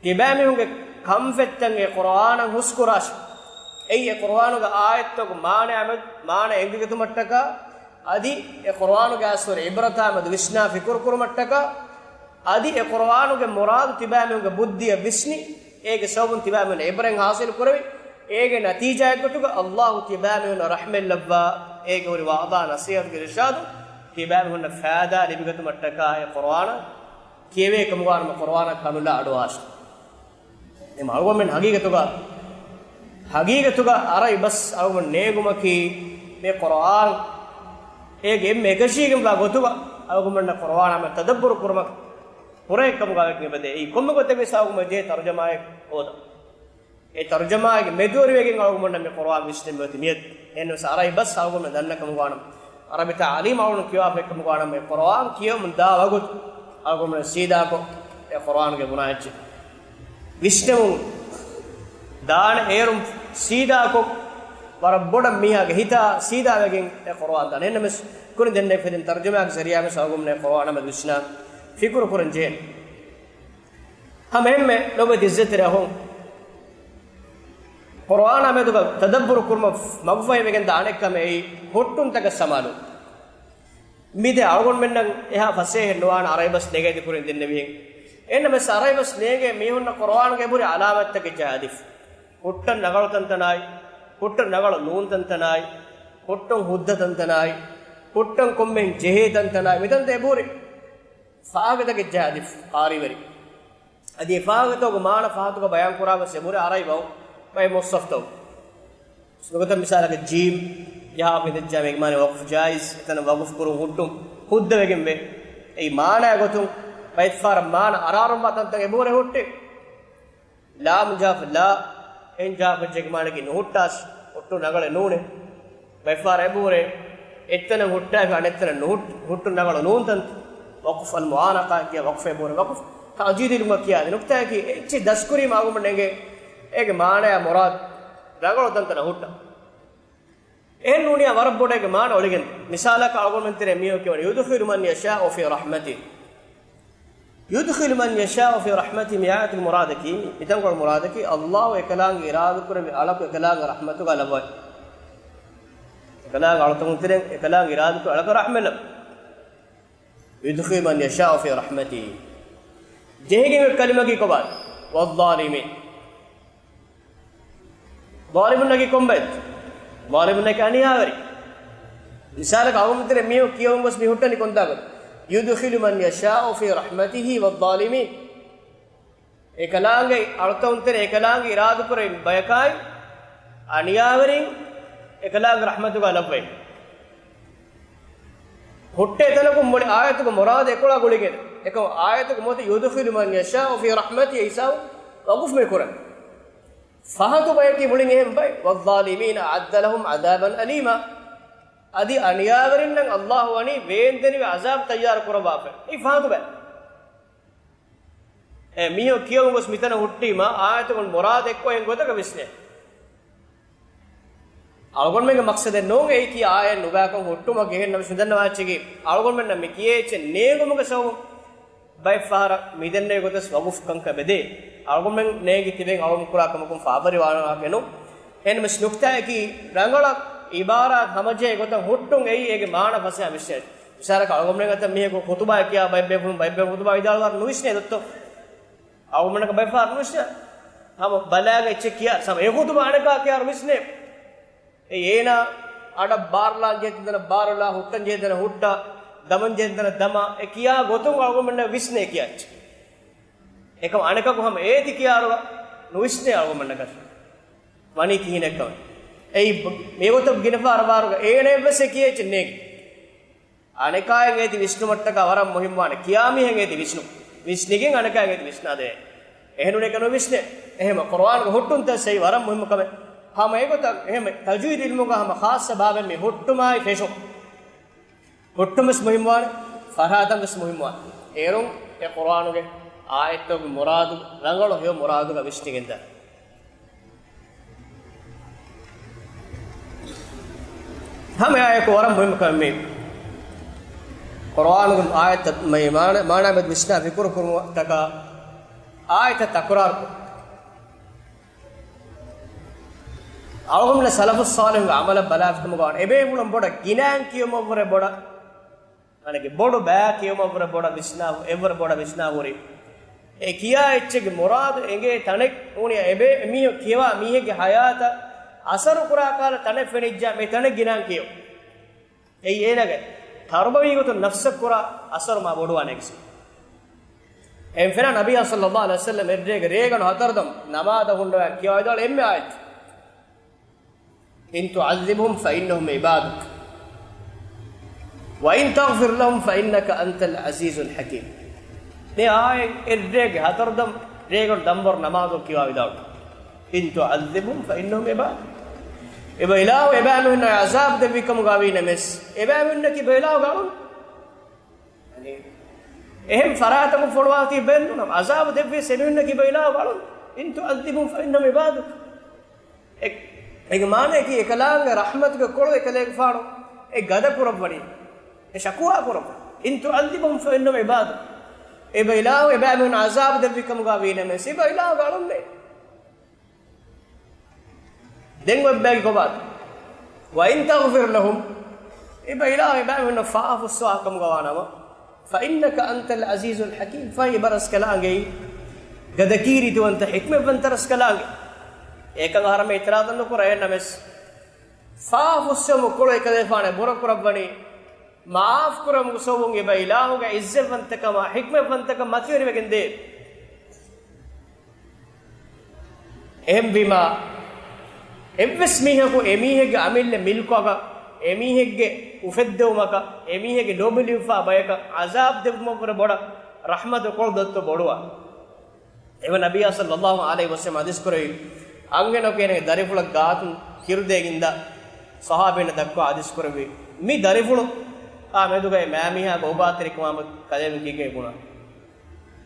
ތިބާމީހުންގެ ކަންފަތްތައް އެ ޤުރުއާނަށް ހުސްކުރާށި. އެއީ އެ ޤުރުއާނުގެ އާޔަތްތަކުގެ މާނަ އެ-، މާނަ އެނގިގަތުމަށްޓަކާ، އަދި އެ ޤުރުއާނުގެ އަސަރު އިބްރަތާ މެދު ވިސްނާ ފިކުރު ކުރުމަށްޓަކާ، އަދި އެ ޤުރުއާނުގެ މުރާދު ތިބާމީހުންގެ ބުއްދިއަށް ވިސްނި، އޭގެ ސަބަބުން ތިބާމީހުން އިބްރަތް ޙާޞިލު ކުރެވި، އޭގެ ނަތީޖާއެއްގޮތުގަ ﷲ ތިބާމީހުންނަށް ރަޙްމަތް ލައްވާ، އޭގެ ހުރި ވަޢުޡާ ނަޞޭޙަތުގެ އިރުޝާދު ތިބާމީހުންނަށް ފައިދާ ލިބިގަތުމަށްޓަކާ އެ ޤުރުއާނަށް ކިޔެވޭ ކަމުގަ ވާނަމަ ޤުރުއާނަށް ކަނުލާ އަޑުއަހާށި. އެ އަޅުގަނޑުމެން ހަގީގަތުގަ، ހަގީގަތުގަ އަރަބި ބަސް އަޅުގަނޑު ނޭނގުމަކީ މި ޤުރުއާން އޭގެ އެންމެ އެކަށީގެންވާ ގޮތުގަ އަޅުގަނޑުމެންނަށް ޤުރުއާނާ ތަދައްބުރު ކުރުމަށް ހުރޭ ކަމުގަ ވެގެން އެބަދޭ. އެއީ ކޮންމެ ގޮތެއް ވެސް އަޅުގަނޑުމެން ޖެހޭ ތަރުޖަމާއެއް ހޯދަން. އެ ތަރުޖަމާއެއްގެ މެދުވެރިވެގެން އަޅުގަނޑުމެންނަށް މި ޤުރުއާން ވިސްނެން މިއޮތީ މިއަދު. އެހެންވެސް އަރަބި ބަސް އަޅުގަނޑުމެން ދަންނަ ކަމުގަ ވާނަމަ، އަރަބި ތަޢުލީމް އަޅުގަނޑު ކިޔާފައި ކަމުގަ ވާނަމަ، މި ޤުރުއާން ކިޔަމުން ދާ ވަގުތު އަޅުގަނޑުމެން ސީދާކޮށް އެ ޤުރުއާންގެ ބުނާ އެއްޗެއް ވިސްނެމުން ދާނެ. އޭރުން ސީދާކޮށް ވަރަށް ބޮޑަށް މީހާގެ ހިތާ ސީދާވެގެން އެ ޤުރުއާން ދާނެ. އެހެންނަމަސް ކުރިން ދެންނެވި ފެދިން ތަރުޖަމާގެ ޒަރީޢާ ވެސް އަޅުގަނޑުމެން އެ ޤުރުއާނާ މެދު ވިސްނާ ފިކުރު ކުރަން ޖެހޭނެ. ހަމަ އެހެންމެ ލޮބުވެތި އިއްޒަތްތެރި އަޚުން، ޤުރުއާނާ މެދުގަ ތަދައްބުރު ކުރުމަށް މަގުފަހިވެގެން ދާނެ ކަމެއް އެއީ ހުއްޓުންތަކަށް ސަމާލު. މިދެ އަޅުގަނޑުމެންނަށް އެހާ ފަސޭހައެއް ނުވާނެ އަރަބި ބަސް ނޭނގޭތީ ކުރިން ދެންނެވިހެން. އެހެންނަމަސް އަރަބި ބަސް ނޭނގޭ މީހުންނަށް ޤުރުއާނުގެ އެބަހުރި ޢަލާމާތްތަކެއް ޖަހާދީފަ. ހުއްޓަން ރަނގަޅު ތަންތަނާއި، ހުއްޓަން ރަނގަޅު ނޫން ތަންތަނާއި، ހުއްޓުން ހުއްދަ ތަންތަނާއި، ހުއްޓަން ކޮންމެހެން ޖެހޭ ތަންތަނާއި، މިތަންތަން އެބަހުރި ފާހަގަތަކެއް ޖަހާދީފަ ޤާރީވެރިން. އަދި އެ ފާހަގަތަކުގެ މާނަ ފަހަތުގަ ބަޔާން ކުރާ ވެސް އެބަހުރި އަރަބި ބަހު ބައެއް މުޞްޙަފްތައު. ނުގަތަ މިސާލަކަށް ޖީމް ޖަހާފަ އިނދެއްޖާ މީގެ މާނަ ވަޤްފު ޖާއިޒް، އެތަނަށް ވަޤުފު ކުރުން ހުއްޓުން ހުއްދަވެގެންވޭ. އެއީ މާނައާ ގޮތުން ބައެއްފަހަރަށް މާނަ އަރާރުންވާ ތަންތަން އެބަހުރޭ ހުއްޓެއް. ލާމް ޖަހާފަ ލާ، އެން ޖަހާފަ ޖެހި މާނައަކީ ނުހުއްޓާސް، ހުއްޓުން ރަނގަޅެއް ނޫނޭ. ބައެއްފަހަރަށް އެބަހުރޭ އެއްތަނަށް ހުއްޓާފަ އަނެއްތަނަށް ނުހުއްޓު، ހުއްޓުން ރަނގަޅު ނޫން ތަން. ވަޤުފު އަލްމުޢާނަޤާ ކިޔާ ވަޤުފެއް އެބަހުރޭ ވަޤުފު ތަޖްވީދީ ލިބުމަށް ކިޔާދިނު. ނުކުތާއަކީ އެއްޗެއް ދަސްކުރީމަ އަޅުގަނޑުމެންނަށް އެނގޭ އޭގެ މާނަޔާ މުރާދު ރަނގަޅު ތަންތަނަށް ހުއްޓަން. އެހެން ނޫނިއްޔާ ވަރަށް ބޮޑަށް އޭގެ މާނަ އޮޅިގެން. މިސާލަކަށް އަޅުގަނޑުމެން ތެރޭ މީހަކު ކިޔަވަނީ، "يدخل من يشاء في رحمته." يدخل من يشاء في رحمته، މި އާޔަތުގެ މުރާދަކީ، މިތަންކޮޅު މުރާދަކީ، ﷲ އެކަލާނގެ އިރާދަކުރެއްވި އަޅަކު އެކަލާނގެ ރަޙްމަތުގަ ލައްވައި. އެކަލާނގެ އަޅުތަކުން ތެރެއިން އެކަލާނގެ އިރާދަކުރެއްވި އަޅަކަށް ރަޙްމަތް ލައްވައި. يدخل من يشاء في رحمته. ޖެހިގެން އޮތް ކަލިމަކީ ކޮބާ؟ والظالمين. ޒާލިމުންނަކީ ކޮންބައެއްތަ؟ ޒާލިމުންނަކީ އަނިޔާވެރި. މިސާލަކަށް އަޅުގަނޑުމެން ތެރޭ މީހުން ކިޔަވަމުން ގޮސް މި ހުއްޓަނީ ކޮންތާކަށް؟ يدخل من يشاء في رحمته والظالمين. އެކަލާނގެ އަޅުތަކުން ތެރޭ އެކަލާނގެ އިރާދަކުރެއްވި ބަޔަކާއި އަނިޔާވެރިން އެކަލާނގެ ރަޙްމަތުގަ ލައްވައި. ހުއްޓޭ ތަނަކުން މުޅި އާޔަތުގެ މުރާދު އެކޮޅާ ގުޅިގެން. އެކަމަ އާޔަތުގެ މުރާދު يدخل من يشاء في رحمته އިސާ ވަގުފު މި ކުރަން. ފަހަތު ބަޔަކީ މުޅިން އެހެން ބައެއް. والظالمين أعد لهم عذابا أليما. އަދި އަނިޔާވެރިންނަށް ﷲ ވަނީ ވޭންދެނިވި ޢަޒާބު ތައްޔާރު ކުރައްވާފަ. އެއީ ފަހަތު ބައެއް. އެ މީހުން ކިޔަވަމުން ގޮސް މިތަނަށް ހުއްޓީމާ، އާޔަތުގެ މުރާދު އެއްކޮށް އެހެން ގޮތަކަށް ވިސްނޭ. އަޅުގަނޑުމެންގެ މަޤްޞަދެއް ނޫން އެއީ ކިޔާ އާޔަތް ނުބައިކަން ހުއްޓުމަށް ގެހެން ނަމަ މި ދަންނަވާ އެއްޗަކީ، އަޅުގަނޑުމެންނަށް މި ކިޔޭ އެއްޗެއް ނޭނގުމުގެ ސަބަބުން ބައެއް ފަހަރަށް މިދެންނެވި ގޮތަށް ވަގުފު ކަންކަން އެބަދޭ. އަޅުގަނޑުމެން ނޭނގި ތިބެން އަޅުގަނޑު ކުރާ ކަމަކުން ފާބަރިވާނެ ވާހަކައެއް ނޫން. އެހެންނަމަވެސް ނުކްތާއަކީ، ރަނގަޅަށް ޢިބާރާތް ހަމަޖެހޭ ގޮތަށް ހުއްޓުން އެއީ އޭގެ މާނަ ފަސޭހަ ވިސްނޭ. މިސާލަކަށް އަޅުގަނޑުމެން އަތަށް މީހަކު ޚުތުބާއެއް ކިޔާ ބައެއް ބޭފުޅުން ބައެއް ބޭފުޅުން ޚުތުބާ ވިދާޅުވާ ނުވިސްނޭ ދޮއްތޯ؟ އަޅުގަނޑަކަށް ބައެއް ފަހަރު ނުވިސްނޭ. ހަމަ ބަލާގެ އެއްޗެއް ކިޔާ ސަމަ އެ ޚުތުބާ އަނެކާ ކިޔާ ނުވިސްނޭ. އެ އޭނާ އަޑަށް ބާރުލާން ޖެހޭ ތަނަށް ބާރުލާ، ހުއްޓަން ޖެހޭ ތަނަށް ހުއްޓާ، ދަމަން ޖެހޭ ތަނަށް ދަމާ، އެ ކިޔާ ގޮތުން އަޅުގަނޑަށް ވިސްނޭ ކިޔާ އެއްޗެއް. އެކަމަ އަނެކަކު ހަމަ އޭތި ކިޔާރުގަ ނުވިސްނޭ އަޅުގަނޑަކަށް. ވަނީ ކިހިނެއްކަމެއް. އެއީ މިގޮތަށް ގިނަ ފަހަރަށް ވާރުގަ އޭނައަށްވެސް އެ ކިޔޭ އެއްޗެއް ނޭނގެ. އަނެކާއަށް އޭތި ވިސްނުމަށްޓަކާ ވަރަށް މުހިއްމުވާނެ. ކިޔާ މީހަށް އޭތި ވިސްނު. ވިސްނިގެން އަނެކާއަށް އޭތި ވިސްނާދޭ. އެހެނުނެކަން ނުވިސްނޭ. އެހެމަ ޤުރުއާނުގެ ހުއްޓުންތައް ސެއި ވަރަށް މުހިއްމު ކަމެއް. ހަމަ އެގޮތަށް އެހެމަ ތަޖްވީދު ޢިލްމުގަ ހަމަ ޚާއްޞަ ބާބެއް މި ހުއްޓުމާއި ފެށުން. ހުއްޓުން ވެސް މުހިއްމުވާނެ، ފަރާތަށް ވެސް މުހިއްމުވާނެ. އޭރުން އެ ޤުރުއާނުގެ އާޔަތްތަކުގެ މުރާދު ރަނގަޅު ހެޔޮ މުރާދުގަ ވިސްނިގެންދާ. ހަމައެއާއެކު ވަރަށް މުހިއްމު ކަމެއް މީ. ޤުރުއާނުގެ އާޔަތް މަ-، މާނަ-، މާނާ މެދު ވިސްނާ ފިކުރު ކުރުމަށްޓަކާ އާޔަތް ތަކުރާރު ކުރުން. އަޅުގަނޑު ސަލަފުއް ޞާލިޙުގެ ޢަމަލަށް ބަލާފިކަމުގަ ވާނެ. އެބޭފުޅުން ބޮޑަށް ގިނައިން ކިޔުމަށްވުރެ ބޮޑަށް، އަނެކެ ބޮޑު ބައި ކިޔުމަށްވުރެ ބޮޑަށް ވިސްނާ، އެއްވަރު ބޮޑަށް ވިސްނާ ހުރި. އެ ކިޔާ އެއްޗެއްގެ މުރާދު އެނގޭ ތަނެއް ނޫނީ އެބޭ މީހުން ކިޔަވާ މީހެއްގެ ޙަޔާތަށް އަސަރު ކުރާ ކަހަލަ ތަނެއް ފެނިއްޖާ މި ތަނެއް ގިނައިން ކިޔުން. އެއީ އޭނާގެ ތަރުބަވީ ގޮތުން ނަފްސަށް ކުރާ އަސަރު މާ ބޮޑުވާނެ ކިސް. އެހެން ފެނާ ނަބިއްޔާ ޞައްލައްލާހު ޢަލައިހި ވަސައްލަމް އެއްރޭގެ ރޭގަނޑު ހަތަރު ދަމް ނަމާދަށް ހުންނަވާ ކިޔަވާ ވިދާޅުވި އެންމެ އާޔަތް. إن تعذبهم فإنهم عبادك وإن تغفر لهم فإنك أنت العزيز الحكيم. މި އާޔަތް އެއްރޭގެ ހަތަރު ދަމް ރޭގަނޑު ދަންވަރު ނަމާދު ކިޔަވާ ވިދާޅުވި. إن تعذبهم فإنهم عبادك. އެބަ އިލާހު އެބައިމީހުންނަށް ޢަޒާބު ދެއްވި ކަމުގަ ވީނަމަވެސް، އެބައިމީހުންނަކީ އެބަ އިލާހުގެ އަޅުން. އެހެން ފަރާތަކުން ފޮނުވާތީ ބައެއް ނޫން. ޢަޒާބު ދެއްވިޔަސް އެމީހުންނަކީ އެބަ އިލާހުގެ އަޅުން. إن تعذبهم فإنهم عبادك. އެ-، އޭގެ މާނައަކީ އެކަލާނގެ ރަޙްމަތުގެ ކޮޅު އެކަލޭގެފާނު އެ ގަދަ ކުރައްވަނީ، އެ ޝަކުވާ ކުރައްވަނީ. إن تعذبهم فإنهم عبادك. އެބަ އިލާހު އެބައިމީހުން ޢަޒާބު ދެއްވި ކަމުގަ ވީނަމަވެސް، އެބަ އިލާހުގެ އަޅުންނޭ. ދެން އޮތް ބައެއް ކޮބާތަ؟ وإن تغفر لهم، އެބަ އިލާހު އެބައިމީހުންނަށް ފާފަ ފުއްސަވާ ކަމުގަ ވާނަމަ، فإنك أنت العزيز الحكيم، ފަހެ އެބަ ރަސްކަލާނގެއީ ގަދަކީރިތިވަންތަ ޙިކްމަތްވަންތަ ރަސްކަލާނގެ. އެކަން އަހަރެމެން އިޢުތިރާޟެއް ނުކުރޭ. އެހެންނަމަވެސް، ފާފަ ފުއްސެވުމުގެ ކޮޅު އެކަލޭފާނެ ބުރަ ކުރައްވަނީ، މަޢާފު ކުރުމުގެ ސަބަބުން އެބަ އިލާހުގެ ޢިއްޒަތްވަންތަކަމާ ޙިކްމަތްވަންތަކަން މަތިވެރިވެގެން ދޭ. އެހެންވީމާ، އެއްވެސް މީހަކު އެމީހެއްގެ އަމިއްލަ މިލްކުއަކަށް، އެމީހެއްގެ އުފެއްދެވުމަކަށް، އެމީހެއްގެ ލޯބިލިބިފާ ބަޔަކަށް ޢަޒާބު ދެއްވުމަށްވުރެ ބޮޑަށް ރަޙްމަތު ކޮޅު ދޮއްތޯ ބޮޑުވާ. އެބަ ނަބިއްޔާ ޞައްލައްލާހު ޢަލައިހި ވަސައްލަމަ ޙަދީޘް ކުރެއްވި، އަންހެނަކު އޭނަގެ ދަރިފުޅަށް ގާތުން ކިރުދޭގެންދާ ޞަޙާބީންނަށް ދައްކާ ޙަދީޘް ކުރެއްވި، މި ދަރިފުޅާ މެދުގައި މާމީހާގެ އޯގާތެރިކަމާ ކަލޭމެން ކީކޭ ބުނާ.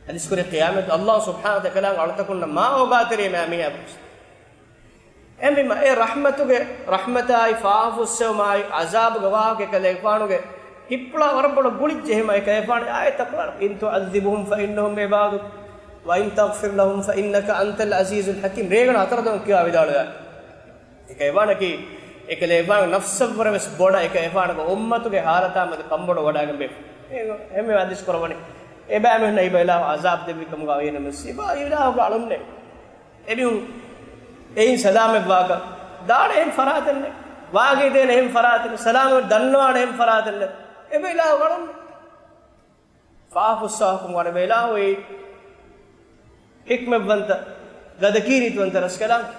ޙަދީޘް ކުރީ ޤިޔާމަތް ﷲ ސުބްޙާނަހޫ ވަތަޢާލާ އަޅުތަކުންނަށް މާ އޯގާތެރި މާމީހާ ބުނުސް. އެހެންވީމަ، އެ ރަޙްމަތުގެ ރަޙްމަތާއި ފާފަ ފުއްސެވުމާއި ޢަޒާބުގެ ވާހަކަ ކަލޭގެފާނުގެ ހިތްޕުޅާ ވަރަށް ބޮޑަށް ގުޅިއްޖެ. އެހެމަ އެކަލޭގެފާނު އާޔަތް ތަކުރާރު، "إن تعذبهم فإنهم عبادك وإن تغفر لهم فإنك أنت العزيز الحكيم." ރޭގަނޑު ހަތަރު ދަމު ކިޔާ ވިދާޅުވާ. އެކަލޭގެފާނަކީ، އެކަލޭގެފާނު ނަފްސަށްވުރެ ވެސް ބޮޑަށް އެކަލޭގެފާނުގެ އުއްމަތުގެ ހާލަތާ މެދު ކަންބޮޑުވަޑައިގެން ބޭފުޅެއް. އެ، އެހެންވެ ހަދީސް ކުރައްވަނީ، އެބައިމީހުންނަށް އެބައިލާހު އަޒާބު ދެއްވި ކަމުގަ ވޭނަމަސް އެބަ އިލާހުގެ އަޅުންނޭ. އެމީހުން އެއިން ސަލާމަތްވާކަށް ދާނެ އެހެން ފަރާތެއް ނެތް. ވާގި ދޭނެ އެހެން ފަރާތެއް ނެތް. ސަލާމަތް ދަންނަވާނެ އެހެން ފަރާތެއް ނެތް. އެބައިލާހުގެ އަޅުން ފާފަ ފުއްސާކުން ވާނެ އެބައިލާހު އެއީ ޙިކްމަތްވަންތަ، ގަދަކީރިތިވަންތަ ރަސްކަލާނގެ.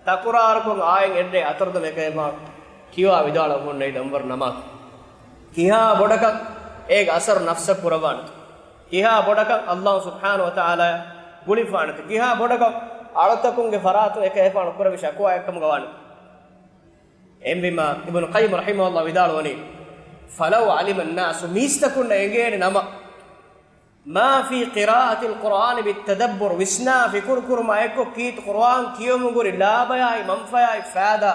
ތަކުރާރުކޮށް އާޔަތް އެއްރޭ ހަތަރު ދަމު އެކަލޭގެފާނު ކިޔަވާ ވިދާޅުވަމުން އެއީ ނަމްވަރު ނަމާދު. ކިހާ ބޮޑަކަށް އޭގެ އަސަރު ނަފްސަށް ކުރައްވާނެތޯ؟ ކިހާ ބޮޑަކަށް އައްލާހު ސުބްޙާނަހު ވަތަޢާލާއަށް ގުޅިފާނެތޯ؟ ކިހާ ބޮޑަކަށް އަޅުތަކުންގެ ފަރާތުން އެކަލޭގެފާނު ކުރެއްވި ޝަކުވާއެއްކަމުގަ ވާނެތޯ؟ އެހެންވީމާ، އިބްނު ޤައްޔިމް ރަޙިމަހުﷲ ވިދާޅުވަނީ، فلو علم الناس، މީސްތަކުންނަށް އެނގޭނެ ނަމަ، ما في قراءة القرآن بالتدبر، ވިސްނާ ފިކުރު ކުރުމާ އެއްކޮށް ކީރިތި ޤުރުއާން ކިޔެވުމުގެ ލާބަޔާއި މަންފާއާއި ފާއިދާ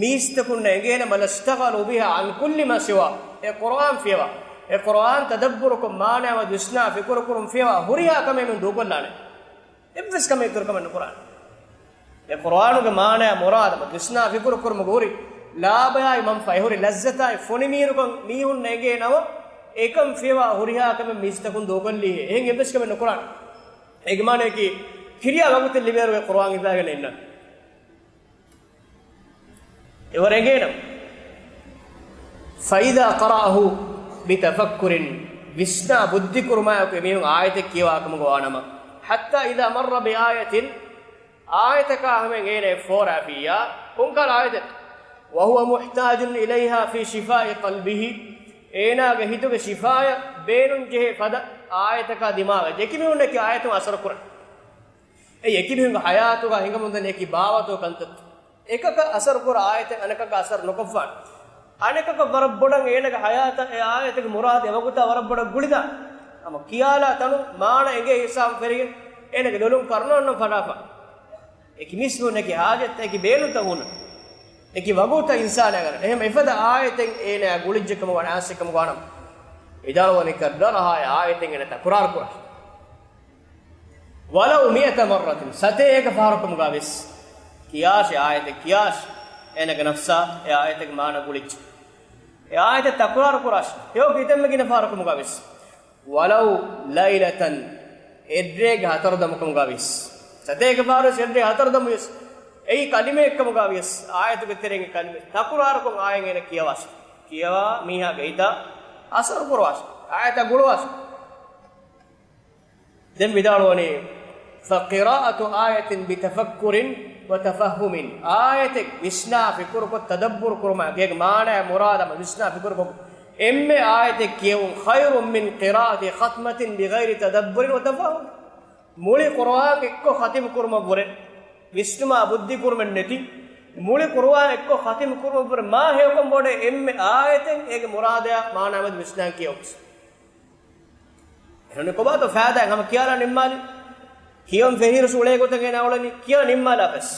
މީސްތަކުންނަށް އެނގޭނަމަ، لاشتغلوا بها عن كل ما سواه، އެ ޤުރުއާން ފިޔަވާ، އެ ޤުރުއާން ތަދައްބުރުކޮށް މާނައާ މެދު ވިސްނާ ފިކުރު ކުރުން ފިޔަވާ ހުރިހާ ކަމެއް މި ދޫކޮށްލާނެ. އެއްވެސް ކަމެއް އިތުރުކަމެއް ނުކުރާނެ. އެ ޤުރުއާނުގެ މާނައާ މުރާދަށް ވިސްނާ ފިކުރު ކުރުމުގެ ހުރި ލާބަޔާއި މަންފާ، އެ ހުރި ލައްޒަތާއި ފޮނިމީރުކަން މީހުންނަށް އެނގޭ ނަމަ، އެކަން ފިޔަވާ ހުރިހާ ކަމެއް މީސްތަކުން ދޫކޮށްލީހޭ. އެހެން އެއްވެސް ކަމެއް ނުކުރާނެ. އޭގެ މާނަޔަކީ، ކިރިޔާ ވަގުތެއް ލިބޭއިރު އެ ޤުރުއާން ހިފާގެން އިންނާނެ. އެވަރަށް އެނގޭނަމަ، فإذا قرأه بتفكر، ވިސްނާ ބުއްދިކުރުމާއެކު އެމީހުން އާޔަތެއް ކިޔަވާކަމުގަ ވާނަމަ، حتى إذا مر بآية، އާޔަތަކާ ހަމައިން އޭނަ އެއް ފޯރާފިއްޔާ، ކޮންކަހަލަ އާޔަތެއް؟ وهو محتاج إليها في شفاء قلبه، އޭނާގެ ހިތުގެ ޝިފާޔަށް ބޭނުންޖެހޭ ފަދަ އާޔަތަކާ ދިމާވެއްޖެ. އެކި މީހުންނަކީ އާޔަތުން އަސަރު ކުރަން. އެ އެކި މީހުންގެ ޙަޔާތުގަ ހިނގަމުންދަނީ އެކި ބާވަތު ކަންތައްތައް. އެކަކަށް އަސަރު ކުރާ އާޔަތެއް އަނެކަކަށް އަސަރު ނުކޮށްފާނެ. އަނެކަކަށް ވަރަށް ބޮޑަށް އޭނަގެ ޙަޔާތަށް އެ އާޔަތެއްގެ މުރާދު އެވަގުތާ ވަރަށް ބޮޑަށް ގުޅިދާނެ. ހަމަ ކިޔާލާ ތަނު މާނަ އެނގޭ ހިސާބު ފެރިގެން އޭނަގެ ލޮލުން ކަރުނައަންނަން ފަށާފާނެ. އެކި މީސްމީހުންނަކީ ޙާޖަތްތައް އެކި ބޭނުންތައް ހުންނަ. އެކި ވަގުތަށް އިންސާނާ ގަނެ. އެހެން އެފަދަ އާޔަތެއް އޭނައާ ގުޅިއްޖެ ކަމަށް ވާނެ އާސި ކަމަށް ވާނަމަ. ވިދާޅުވަނީ ކައްރަރަހާ އެ އާޔަތެއް އޭނަ ތަކުރާރު ކުރާށި. ولو مئة مرة، ސަތޭކަ ފަހަރު ކަމުގަ ވިޔަސް. ކިޔާށި އާޔަތެއް ކިޔާށި. އޭނަގެ ނަފްސާ އެ އާޔަތެއްގެ މާނަ ގުޅިއްޖެ. އެ އާޔަތެއް ތަކުރާރު ކުރާށި. ހެޔޮކޮށް ކިތަންމެ ގިނަ ފަހަރު ކަމުގަ ވިޔަސް. ولو ليلة، އެއްރޭގެ ހަތަރު ދަމު ކަމުގަ ވިޔަސް. ސަތޭކަ ފަހަރު ވިޔަސް އެއްރޭ ހަތަރު ދަމު ވިޔަސް. އެއީ ކަލިމައެއް ކަމުގަ ވިޔަސް. އާޔަތުގެ ތެރެއިން އެ ކަލިމަ ތަކުރާރުކޮށް އާޔަތް އޭނަ ކިޔަވާށި. ކިޔަވާ މީހާގެ ހިތަށް އަސަރު ކުރުވާށި. އާޔަތާ ގުޅުވާށި. ދެން ވިދާޅުވަނީ، فقراءة آية بتفكر وتفهم، އާޔަތެއް ވިސްނާ ފިކުރުކޮށް ތަދައްބުރު ކުރުމާ، އޭގެ މާނައާ މުރާދަށް ވިސްނާ ފިކުރުކޮށް، އެންމެ އާޔަތެއް ކިޔެވުން، خير من قراءة ختمة بغير تدبر وتفهم. މުޅި ޤުރުއާން އެއްކޮށް ޚަތިމު ކުރުމަށްވުރެ، ވިސްނުމާ ބުއްދި ކުރުމެއް ނެތި، މުޅި ޤުރުއާން އެއްކޮށް ޚަތިމު ކުރުމަށްވުރެ، މާ ހެޔޮކަން ބޮޑޭ އެންމެ އާޔަތެއް އޭގެ މުރާދަޔާ މާނައާ މެދު ވިސްނާން ކިޔަވުން. އެހެން ކޮބާތޯ ފައިދާ؟ ހަމަ ކިޔާލާ ނިންމާލި. ކިޔަން ފެށިއިރު އުޅޭ ގޮތަށް އޭނާ އުޅެނީ ކިޔާ ނިންމާލާފަސް.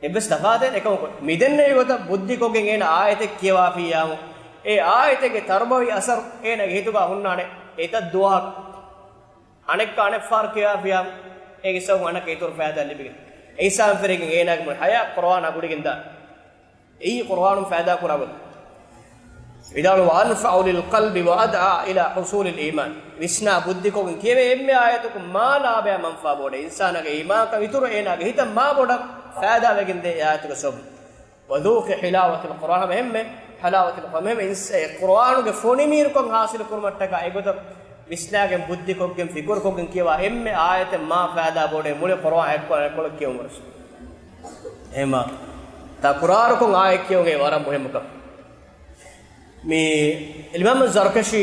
އެއްވެސް ތަފާތެއް ނެތް އެކަމަކު. މިދެންނެވި ގޮތަށް ބުއްދިކޮށްގެން އޭނާ އާޔަތެއް ކިޔަވާފިއްޔާމު، އެ އާޔަތެއްގެ ތަރުބަވީ އަސަރު އޭނާގެ ހިތުގަ ހުންނާނެ އެތައް ދުވަހަކު. އަނެއްކާ އަނެއްފަހަރު ކިޔާފިއްޔާމު، އޭގެ ސަބަބުން އަނެއްކާ އިތުރު ފައިދާ ލިބިގެން. އެ ހިސާބުން ފެށިގެން އޭނާގެ މުޅި ޙަޔާތް ޤުރުއާނާ ގުޅިގެންދާނެ. އެއީ ޤުރުއާނުން ފައިދާ ކުރާ ގޮތް. ވިދާޅު، وأنفع للقلب وأدعى إلى حصول الإيمان. ވިސްނާ ބުއްދިކޮށްގެން ކިޔެވޭ އެންމެ އާޔަތަކުން މާ ލާބަޔާ މަންފާ ބޮޑޭ. އިންސާނާގެ އީމާންކަން އިތުރު އޭނާގެ ހިތަށް މާ ބޮޑަށް ފައިދާވެގެންދޭ އެ އާޔަތުގެ ސަބަބުން. وذوق حلاوة القرآن، ހަމަ އެންމެ ޙަލާވަތުލް ޤުރުއާން، ހަމަ އިންސް-، އެ ޤުރުއާނުގެ ފޮނިމީރުކަން ޙާޞިލު ކުރުމަށްޓަކާ އެގޮތަށް ވިސްނާގެން ބުއްދިކޮށްގެން ފިކުރުކޮށްގެން ކިޔަވާ އެންމެ އާޔަތެއް މާ ފައިދާ ބޮޑޭ މުޅި ޤުރުއާން އެއްކޮޅަށް އެއްކޮޅަށް ކިޔަވުމަށް. އެހެންމާ ތަކުރާރުކޮށް އާޔަތް ކިޔެވުން އެއީ ވަރަށް މުހިއްމު ކަމެއް. މި އިމާމު ޒަރްކަޝީ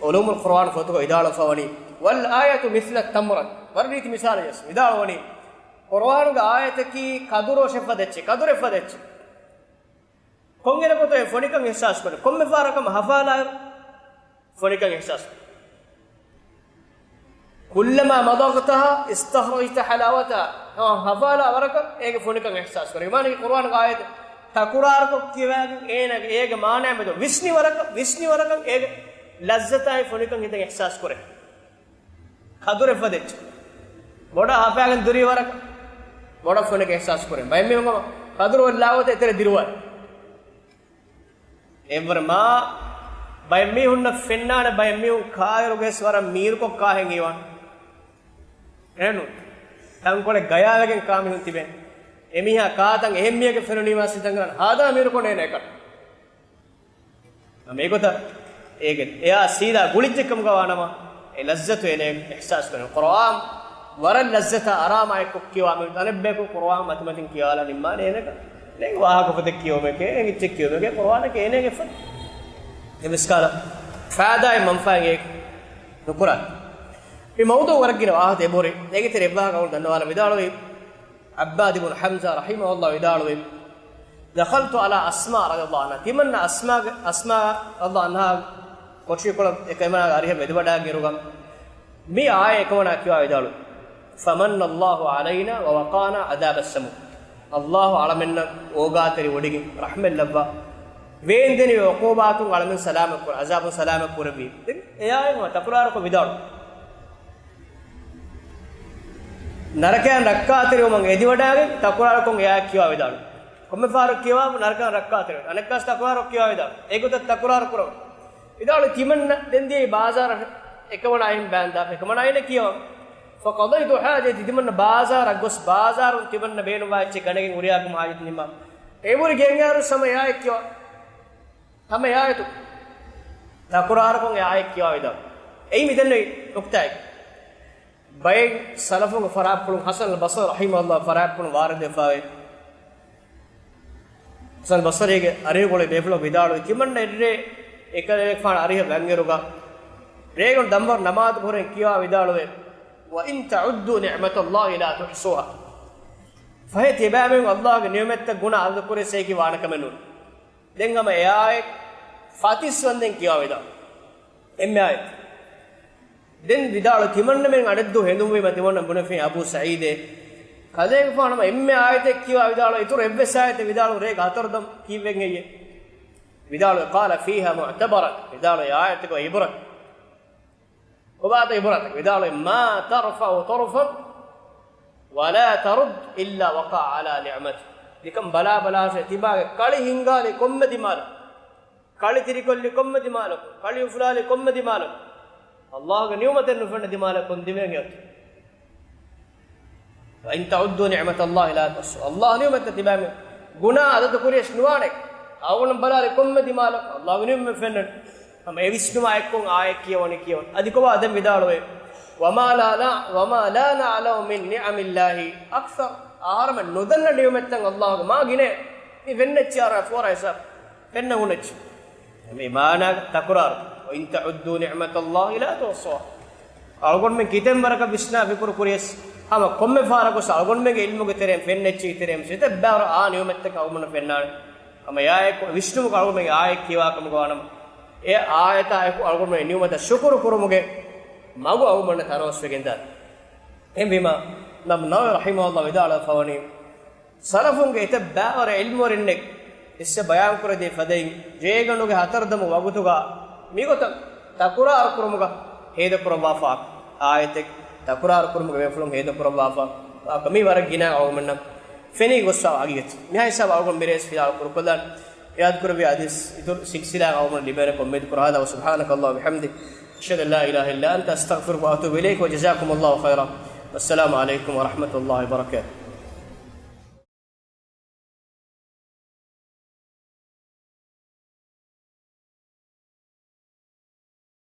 ޢުލޫމުލް ޤުރުއާން ފޮތުގަ ވިދާޅުވެފަވަނީ، والآية مثل التمرة، ވަރަށް ރީތި މިސާލެއް ވެސް ވިދާޅުވަނީ، ޤުރުއާނުގެ އާޔަތަކީ ކަދުރޯށެއްފަދަ އެއްޗެއް، ކަދުރެއްފަދަ އެއްޗެއް. ކޮންއިރަކުތޯ އެ ފޮނިކަން އިޙްސާސް ކުރޭ؟ ކޮންމެ ފަހަރަކަށް ހަފާލާއިރު ފޮނިކަން އިޙްސާސް ކުރޭ. كلما مضغتها استخرجت حلاوتها. ހަ، ހަފާލާ ވަރަކަށް އޭގެ ފޮނިކަން އިޙްސާސް ކުރޭ. މާނައަކީ ޤުރުއާނުގެ އާޔަތެއް ތަކުރާރުކޮށް ކިޔަވާގެން އޭނާގެ، އޭގެ މާނައިން މެދު ވިސްނި ވަރަކަށް، ވިސްނި ވަރަކަށް އޭގެ ލައްޒަތާއި ފުނިކަން ހިތަށް އިޙްސާސް ކުރޭ. ކަދުރެއް ފަދައްޗެ. ބޮޑަށް ހަފާގެން ދުރީ ވަރަކަށް ބޮޑަށް ފުނިކަން އިޙްސާސް ކުރޭ. ބައެއް މީހުން ހަމަ ކަދުރު އޮތް ލާގޮތަށް އެތެރެ ދިރުވާ. އެއްވަރު މާ ބައެއް މީހުންނަށް ފެންނާނެ، ބައެއް މީހުން ކާއިރުގައި ވަރަށް މީރުކޮށް ކާހެން އީވާން. އެހެންނު. ތަންކޮޅެއް ގަޔާވެގެން ކާ މީހުން ތިބޭނެ. އެމީހާ ކާތަން އެހެން މީހަކަށް ފެނުނީމާ ސިތަނގަން ހާދާ މީރުކޮށް ނޭނެ އެކަން. މިގޮތަށް އޭގެ އެޔާ ސީދާ ގުޅިއްޖެ ކަމުގަ ވާނަމަ، އެ ލައްޒަތު އޭނަ އިޙްސާސް ކުރޭ. ޤުރުއާން ވަރަށް ލައްޒަތާ އަރާމާ އެއްކޮށް ކިޔަވާ މީހުން އަނެއްބަޔަކު ޤުރުއާން މަތިމަތިން ކިޔާލާ ނިންމާނެ އޭނަގަ. ދެން ވާހަކަފޮތެއް ކިޔެވުމެކޭ، އެއްޗެއް ކިޔެވުމެކޭ ޤުރުއާނަކީ އޭނަގެ ފަދަ. އެ މިސްކާލަ ފާއިދާއެއް މަންފާއެއް ނުކުރާ. މި މައުޟޫޢު ވަރަށް ގިނަ ވާހަކަ އެބަހުރި. އޭގެ ތެރެ އެއްވާހަކަ އަޅުގަނޑު ދަންނަވާނަން. ވިދާޅުވީ، ޢައްބާދު ބުނު ޙަމްޒާ ރަޙިމަހުﷲ ވިދާޅުވީ، دخلت على أسماء رضي الله عنها. ތިމަންނަ އަސްމާގެ، އަސްމާ ރަޟިޔަﷲ ޢަންހާ ކޮޓަރިކޮޅަށް އެކަމަނާގެ އަރިހަށް ވެދިވަޑާގެން އިރުގަ، މި އާޔަތް އެކަމަނާ ކިޔަވާ ވިދާޅުވި، فمن الله علينا ووقانا عذاب السموم. ﷲ އަޅަމެންނަށް އޯގާތެރި ވޮޑިގެން ރަޙްމަތް ލައްވާ، ވޭންދެނިވި ޢުޤޫބާތުން އަޅަމެން ސަލާމަތް ކުރ، ޢަޒާބުން ސަލާމަތް ކުރެއްވީ. ދެން އެ އާޔަތް ތަކުރާރުކޮށް ވިދާޅުވި. ނަރަކަޔަށް ރައްކާތެރިވުމަށް އެދިވަޑާގެން ތަކުރާރުކޮށް އެ އާޔަތް ކިޔަވާ ވިދާޅުވި. ކޮންމެ ފަހަރަކު ކިޔަވާ ނަރަކަޔަށް ރައްކާތެރިވެ. އަނެއްކާސް ތަކުރާރު ކިޔަވާ ވިދާޅުވި. އެގޮތަށް ތަކުރާރު ކުރަމުން. ވިދާޅުވި ތިމަންނަ ދެން ދިޔައީ ބާޒާރަށް އެކަމަނާ އެހެން ބާންދާފަ އެކަމަނާ އޭނަ ކިޔަވަން. فقضيت حاجتي، ތިމަންނަ ބާޒާރަށް ގޮސް ބާޒާރުން ތިމަންނަ ބޭނުންވާ އެއްޗެއް ގަނެގެން ހުރިހާ ކަމަށް ޙާޖަތު ނިންމާ. އެބުރި ގެން އައިރު ހަމަ އެ އާޔަތް ކިޔަވާ. ހަމަ އެ އާޔަތު ތަކުރާރުކޮށް އެ އާޔަތް ކިޔަވާ ވިދާޅުވި. އެއީ މިދެންނެވި ނުކްތާއެއް. ބައެއް ސަލަފުންގެ ފަރާތްޕުޅުން ޙަސަން ބަޞްރީ ރަޙިމަހުﷲ ފަރާތްޕުޅުން ވާރިދުވެފައިވޭ. ޙަސަން ބަޞްރީގެ އަރިހުގަ އުޅޭ ބޭފުޅަކު ވިދާޅުވި، ތިމަންނަ އެއްރޭ އެކަލޭގެފާނު އަރިހަށް ވަންއިރުގަ، ރޭގަނޑު ދަންވަރު ނަމާދު ކުރެން ކިޔަވާ ވިދާޅުވޭ، وإن تعدوا نعمة الله لا تحصوها. ފަހެ ތިބާމެން ﷲގެ ނިޢުމަތްތައް ގުނަ އަދަދު ކުރިޔަސް އެކި ވާނެ ކަމެއް ނޫން. ދެން ހަމަ އެ އާޔަތް ފަތިސް ވަންދެން ކިޔަވާ ވިދާޅުވި. އެންމެ އާޔަތް. ދެން ވިދާޅު ތިމަންނަމެން އަޑެއްދު ހެނދުންވީމަ ތިމަންނަ ބުނެފިން އަބޫ ސަޢީދޭ. ކަލޭގެފާނު ހަމަ އެންމެ އާޔަތެއް ކިޔަވާ ވިދާޅު އިތުރު އެއްވެސް އާޔަތެއް ވިދާޅު ރޭގަ ހަތަރު ދަމް ކީއްވެގެން ހެއްޔޭ؟ ވިދާޅު قال فيها معتبرة. ވިދާޅު އެ އާޔަތުގަ އިބުރަތް. ކޮބާތަ އިބުރަތަކީ؟ ވިދާޅުވި ما ترفع طرفا ولا ترد إلا وقع على نعمته. ނިކަން ބަލާ ބަލާށޭ ތިބާގެ ކަޅި ހިންގާލި ކޮންމެ ދިމާލަކު، ކަޅި ތިރިކޮށްލި ކޮންމެ ދިމާލަކު، ކަޅި އުފުލާލި ކޮންމެ ދިމާލަކު، ﷲގެ ނިޢުމަތެއް ނުފެންނަ ދިމާލަކު ކޮން ދިމައެއް އޮތީ؟ وإن تعدوا نعمة الله لا تحصوها. ﷲ ނިޢުމަތްތައް ތިބާމެ ގުނާ އަދަދު ކުރިޔަސް ނުވާނެ. އަޅުގަނޑު ބަލާލި ކޮންމެ ދިމާލަކު ﷲގެ ނިޢުމަތް ފެންނަން. ހަމަ އެ ވިސްނުމާ އެއްކޮށް އާޔަތް ކިޔަވަނީ ކިޔަވަން. އަދި ކޮބާ ދެން ވިދާޅުވޭ؟ وما لا، وما لا نعلم من نعم الله أكثر. އަހަރުމެން ނުދަންނަ ނިޢުމަތްތައް ﷲގެ މާ ގިނަ މި ފެންނަ އެއްޗެއް އަރާ ފޯރާ ހިސާބު ފެންނަ ހުންނަ އެއްޗެއް. މި މާނާ ތަކުރާރު. وإن تعدوا نعمة الله لا تحصوها. އަޅުގަނޑުމެން ކިތަންމެ ވަރަކަށް ވިސްނާ ފިކުރު ކުރިޔަސް، ހަމަ ކޮންމެ ފަހަރަކު އަޅުގަނޑުމެންގެ ޢިލްމުގެ ތެރެއިން ފެންނަ އެއްޗެއް ތެރެއިން ސިތައް ބާރަ އާ ނިޢުމަތްތަކަށް އަޅުގަނޑު ފެންނާނެ. ހަމަ އެއާއެކު ވިސްނުމުގަ އަޅުގަނޑުމެން އާޔަތް ކިޔަވާ ކަމުގަ ވާނަމަ، އެ އާޔަތާ އެކު އަޅުގަނޑުމެން ނިޢުމަތަށް ޝުކުރު ކުރުމުގެ މަގު އަޅުގަނޑަށް ތަނަވަސްވެގެންދާނެ. އެހެންވީމަ، އިމާމު ނަވަވީ ރަޙިމަހުﷲ ވިދާޅުވެފަވަނީ، ސަލަފުންގެ އެތައް ބައިވަރު ޢިލްމުވެރިންނެއް އިސްވެ ބަޔާންކުރެދީ ފަދައިން، ރޭގަނޑުގެ ހަތަރު ދަމު ވަގުތުގަ މިގޮތަށް ތަކުރާރު ކުރުމުގަ ހޭދަކުރައްވާފަ، އާޔަތެއް ތަކުރާރު ކުރުމުގެ ބޭފުޅުން ހޭދަކުރައްވާފަ، މި ވަރަށް ގިނަ އަޅުގަނޑުމެންނަށް ފެނި ގޮއްސަ ހަގީގަތެއް. މިހާ ހިސާބަށް އަޅުގަނޑު މިރޭސް ފިލާ ކުރުކޮށްލާން އިރާދަކުރެއްވި ޙަދީޘް އިތުރު ސިލްސިލާ އަޅުގަނޑު ލިބޭނެ ކޮންމެދު ކުރާ. هذا وسبحانك اللهم وبحمدك، أشهد أن لا إله إلا أنت، أستغفرك وأتوب إليك، وجزاكم الله خيرا، والسلام عليكم ورحمة الله وبركاته.